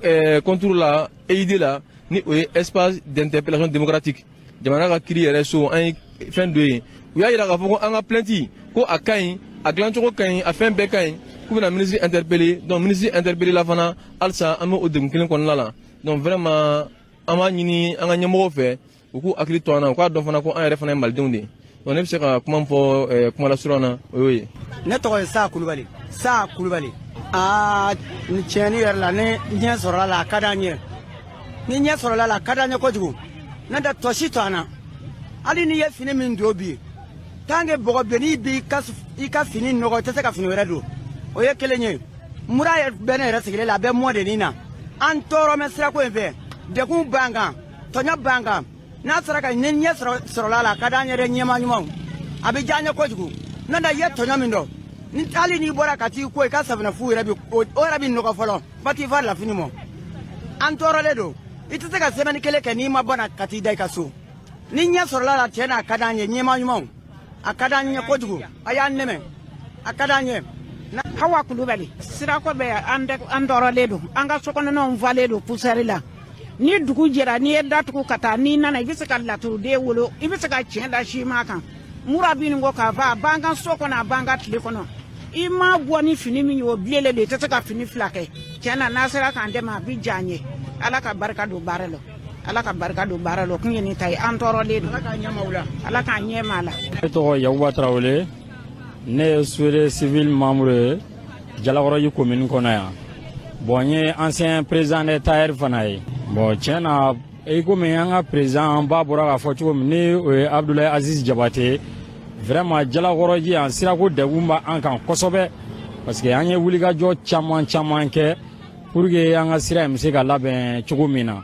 Speaker 14: contre la EID la, ni o ye espace d'interpellation démocratique, jamana ka kiiri yɛrɛ so. An ye fɛn don yen, u y'a yira k'a fɔ ko an ka plainte ko a ka ɲi, a dilancogo ka ɲi, a fɛn bɛɛ ka ɲi, k'u bɛna ministre interpeller. Donc ministre interpeller la fana, halisa an bɛ o degun kelen kɔnɔna la. Donc vraiment an b'a ɲini an ka ɲɛmɔgɔw fɛ, u k'u hakili to an na, u k'a dɔn fana ko an yɛrɛ fana ye malidenw de ye. Donc ne bɛ se ka kuma min fɔ kuma lasurunya na, o y'o ye.
Speaker 15: Ne tɔgɔ ye Sa Kulubali, Sa Kulubali. Aa, ni tiɲɛni yɛrɛ la, ni ɲɛ sɔrɔla la, a ka d'an ye. Ni ɲɛ sɔrɔla la, a ka d'an ye kojugu. N'o tɛ tɔ si to an na. Hali n'i ye fini min don bi, tant que bɔgɔ bilenni b'i ka i ka fini nɔgɔ, i tɛ se ka fini wɛrɛ don. O ye kelen ye. Mura yɛrɛ bɛ ne yɛrɛ sigilen la, a bɛ mɔ de nin na. An tɔɔrɔ mɛ sirako in fɛ, degun b'an kan, tɔɲɔ b'an kan. N'a sera ka ni ɲɛ sɔrɔla la, a ka d'an ye dɛ. Ɲɛma ɲumanw, a bɛ diya an ye kojugu. N'o tɛ i ye tɔɲɔ min dɔn ni, hali n'i bɔra ka t'i ko, i ka safunɛ fu yɛrɛ bi, o yɛrɛ bɛ nɔgɔ fɔlɔ fo t'i fa lafini mɔ. An tɔɔrɔlen don. I tɛ se ka semaine kelen kɛ n'i ma bɔ na ka t'i da i ka so. Ni ɲɛ sɔrɔla la, tiɲɛ na, a ka d'an ye. Ɲɛma ɲumanw, a ka d'an ye kojugu. A y'an dɛmɛ, a ka d'an ye.
Speaker 16: Hawa Kulubali. Sirako bɛ an tɔɔrɔlen don. An ka sokɔnɔnaw falen don poussière la. Ni dugu jɛra, n'i ye datugu ka taa, n'i nana, i bɛ se ka laturuden wolo, i bɛ se ka tiɲɛ da siman kan. Mura bɛ nin kɔ k'a fɔ a b'an ka so kɔnɔ, a b'an ka tile kɔnɔ. I ma bɔ ni fini min ye, o bilenlen don, i tɛ se ka fini fila kɛ. Tiɲɛ na, n'a sera k'an dɛmɛ, a bɛ diya an ye. Ala ka barika don baara la, Ala ka barika don baara la. O kun ye ne ta ye. An tɔɔrɔlen don, Ala k'an ɲɛ ma la.
Speaker 17: Ne tɔgɔ Yakuba Tarawele. Ne ye société civile membre ye Jalakɔrɔji commune kɔnɔ yan. Bon, n ye ancien président des tailleurs fana ye. Bon, tiɲɛ na, i komi an ka président ba bɔra k'a fɔ cogo min, ni o ye Abdoulaye Aziz Jabate, vraiment Jalakɔrɔji yan, sirako degun b'an kan kosɛbɛ, parce que an ye wulikajɔ caman caman kɛ pour que an ka sira in bɛ se ka labɛn cogo min na.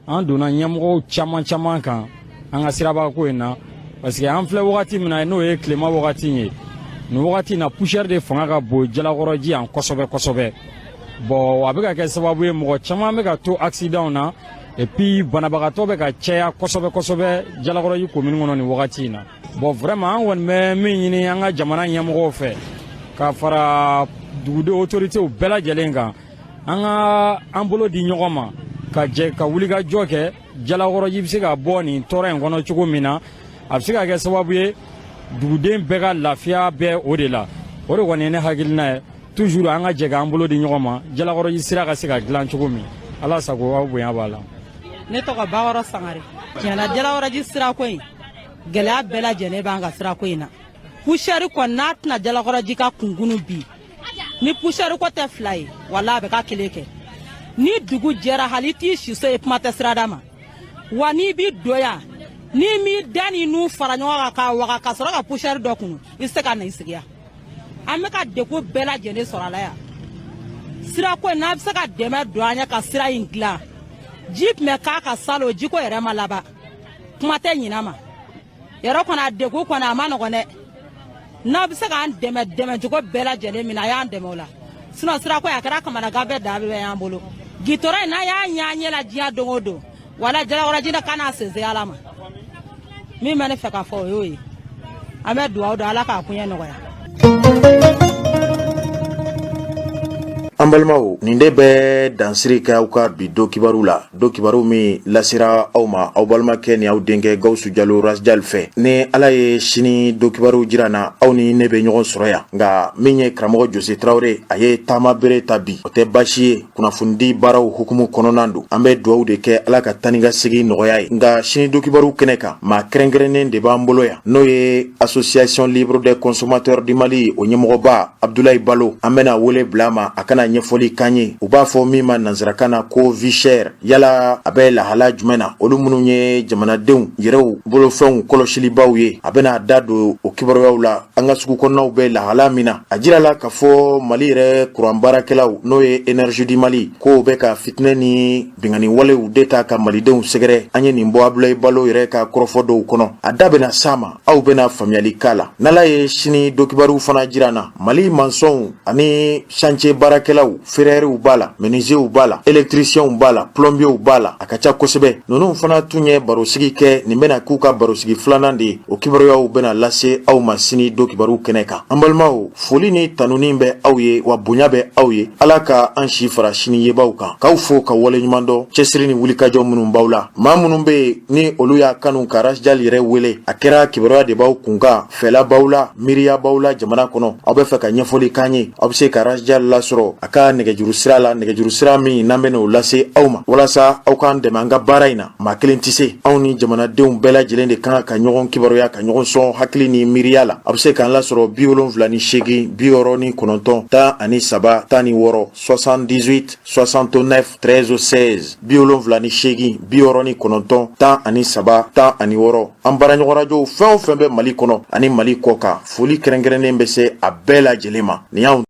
Speaker 17: An donna ɲɛmɔgɔw caman caman kan an ka sirabako in na, parce que an filɛ wagati min na, n'o ye tilema wagati ye, nin wagati in na, poussière de fanga ka bon Jalakɔrɔji yan kosɛbɛ kosɛbɛ. Bon, a bɛ ka kɛ sababu ye, mɔgɔ caman bɛ ka to accident na, et puis banabagatɔ bɛ ka caya kosɛbɛ kosɛbɛ Jalakɔrɔji commune kɔnɔ nin wagati in na. Bon, vraiment an kɔni bɛ min ɲini an ka jamana ɲɛmɔgɔw fɛ, ka fara duguden autorités bɛɛ lajɛlen kan, an ka an bolo di ɲɔgɔn ma ka jɛ ka wulikajɔ kɛ, Jalakɔrɔji bɛ se ka bɔ nin tɔɔrɔ in kɔnɔ cogo min na. A bɛ se ka kɛ sababu ye, duguden bɛɛ ka lafiya bɛ o de la. O de kɔni ye ne hakilina ye. Toujours an ka jɛ k'an bolo di ɲɔgɔn ma, Jalakɔrɔji sira ka se ka dilan cogo min. Ala sago, aw bonya b'a la.
Speaker 18: Ne tɔgɔ Bakɔrɔ Sangare. Tiɲɛna, Jalakɔrɔji sirako in, gɛlɛya bɛɛ lajɛlen b'an ka sirako in na. Poussière kɔni, n'a tɛna Jalakɔrɔji ka kunkunu bi, ni poussière ko tɛ fila ye, wala a bɛ ka kelen kɛ. Ni dugu jɛra, hali i t'i siso ye, kuma tɛ sirada ma. Wa n'i bi don yan, n'i m'i da ni nun fara ɲɔgɔn kan k'a waga ka sɔrɔ ka poussière dɔ kunu, i tɛ se ka na i sigi yan. An bɛ ka degun bɛɛ lajɛlen sɔrɔ a la yan. Sirako in, n'a bɛ se ka dɛmɛ don an ye ka sira in dilan. Ji tun bɛ k'a ka salon, jiko yɛrɛ ma laban, kuma tɛ ɲinan ma. Yɛrɛ kɔni, a degun kɔni, a ma nɔgɔn dɛ. N'a bɛ se k'an dɛmɛ dɛmɛcogo bɛɛ lajɛlen min na, a y'an dɛmɛ o la. Sinon sirako a kɛra kamanagan bɛɛ da bɛ y'an bolo. Gitɔrɔ in, n'a y'a ɲɛ an ɲɛ la diɲɛ don o don, wala Jalakɔrɔji de kana sense ala ma. Min bɛ ne fɛ k'a fɔ, o y'o ye. An bɛ dugawu don, Ala k'a koɲɛ nɔgɔya.
Speaker 1: An balimaw, nin de bɛ dansiri kɛ aw ka bi don kibaru la, don kibaru min lasera aw ma aw balimakɛ ni aw denkɛ Gawusu Jalo Rasjal fɛ. Ni Ala ye sini don kibaru jira na, aw ni ne bɛ ɲɔgɔn sɔrɔ yan. Nka min ye karamɔgɔ Jose Tarawele, a ye taama bere ta bi, o tɛ baasi ye, kunnafonidi baaraw hukumu kɔnɔna don. An bɛ dugawu de kɛ, Ala ka taa ni ka segin nɔgɔya ye. Nka sini don kibaru kɛnɛ kan, maa kɛrɛnkɛrɛnnen de b'an bolo yan, n'o ye Association libre des consommateurs du Mali, o ɲɛmɔgɔba Abdoulaye Balo. An bɛna wele bila a ma, a kana ɲɛfɔli k'an ye. U b'a fɔ min ma nansarakan na ko vie chère, yala a bɛ lahala jumɛn na? Olu minnu ye jamanadenw yɛrɛw bolofɛnw kɔlɔsilibaw ye, a bɛna da don o kibaruyaw la, an ka sugu kɔnɔnaw bɛ lahala min na. A jirala k'a fɔ Mali yɛrɛ kuran baarakɛlaw, n'o ye Énergie du Mali, k'o bɛ ka fitinɛ ni binkanni walew de ta ka malidenw sɛgɛrɛ. An ye nin bɔ Abdoulaye Balo yɛrɛ ka kɔrɔfɔ dɔw kɔnɔ. A da bɛna s'a ma, aw bɛna faamuyali k'a la. N'Ala ye sini don kibaru fana jira na, Mali mansɔnw ani chantier baarakɛlaw Sodalaw, ferrayɛriw b'a la, menuisiers b'a la, électriciens b'a la, plombiers b'a la, a ka ca kosɛbɛ. Ninnu fana tun ye barosigi kɛ. Nin bɛna k'u ka barosigi filanan de ye. O kibaruyaw bɛna lase aw ma sini don kibaru kɛnɛ kan. An balimaw, foli ni tanuni bɛ aw ye, wa bonya bɛ aw ye. Ala ka an si fara sini yebaw kan. K'aw fo ka waleɲuman dɔn cɛsiri ni wulikajɔ minnu b'aw la. Maa minnu bɛ yen ni olu y'a kanu ka Rasjal yɛrɛ wele, a kɛra kibaruya de b'aw kunkan, fɛla b'aw la, miiriya b'aw la jamana kɔnɔ, aw bɛ fɛ ka ɲɛfɔli k'an ye, aw bɛ se ka Rasjal lasɔrɔ a ka nɛgɛjuru sira la, nɛgɛjuru sira min n'an bɛna o lase aw ma walasa aw k'an dɛmɛ an ka baara in na. Maa kelen tɛ se, anw ni jamanadenw bɛɛ lajɛlen de kan ka ɲɔgɔn kibaruya, ka ɲɔgɔn sɔn hakili ni miiriya la. A bɛ se k'an lasɔrɔ 78 69 13 16, 78 69 13 16, 78 69 13 16. An baaraɲɔgɔn rajow fɛn o fɛn bɛ Mali kɔnɔ ani Mali kɔ kan, foli kɛrɛnkɛrɛnnen bɛ se a bɛɛ lajɛlen ma. Nin y'anw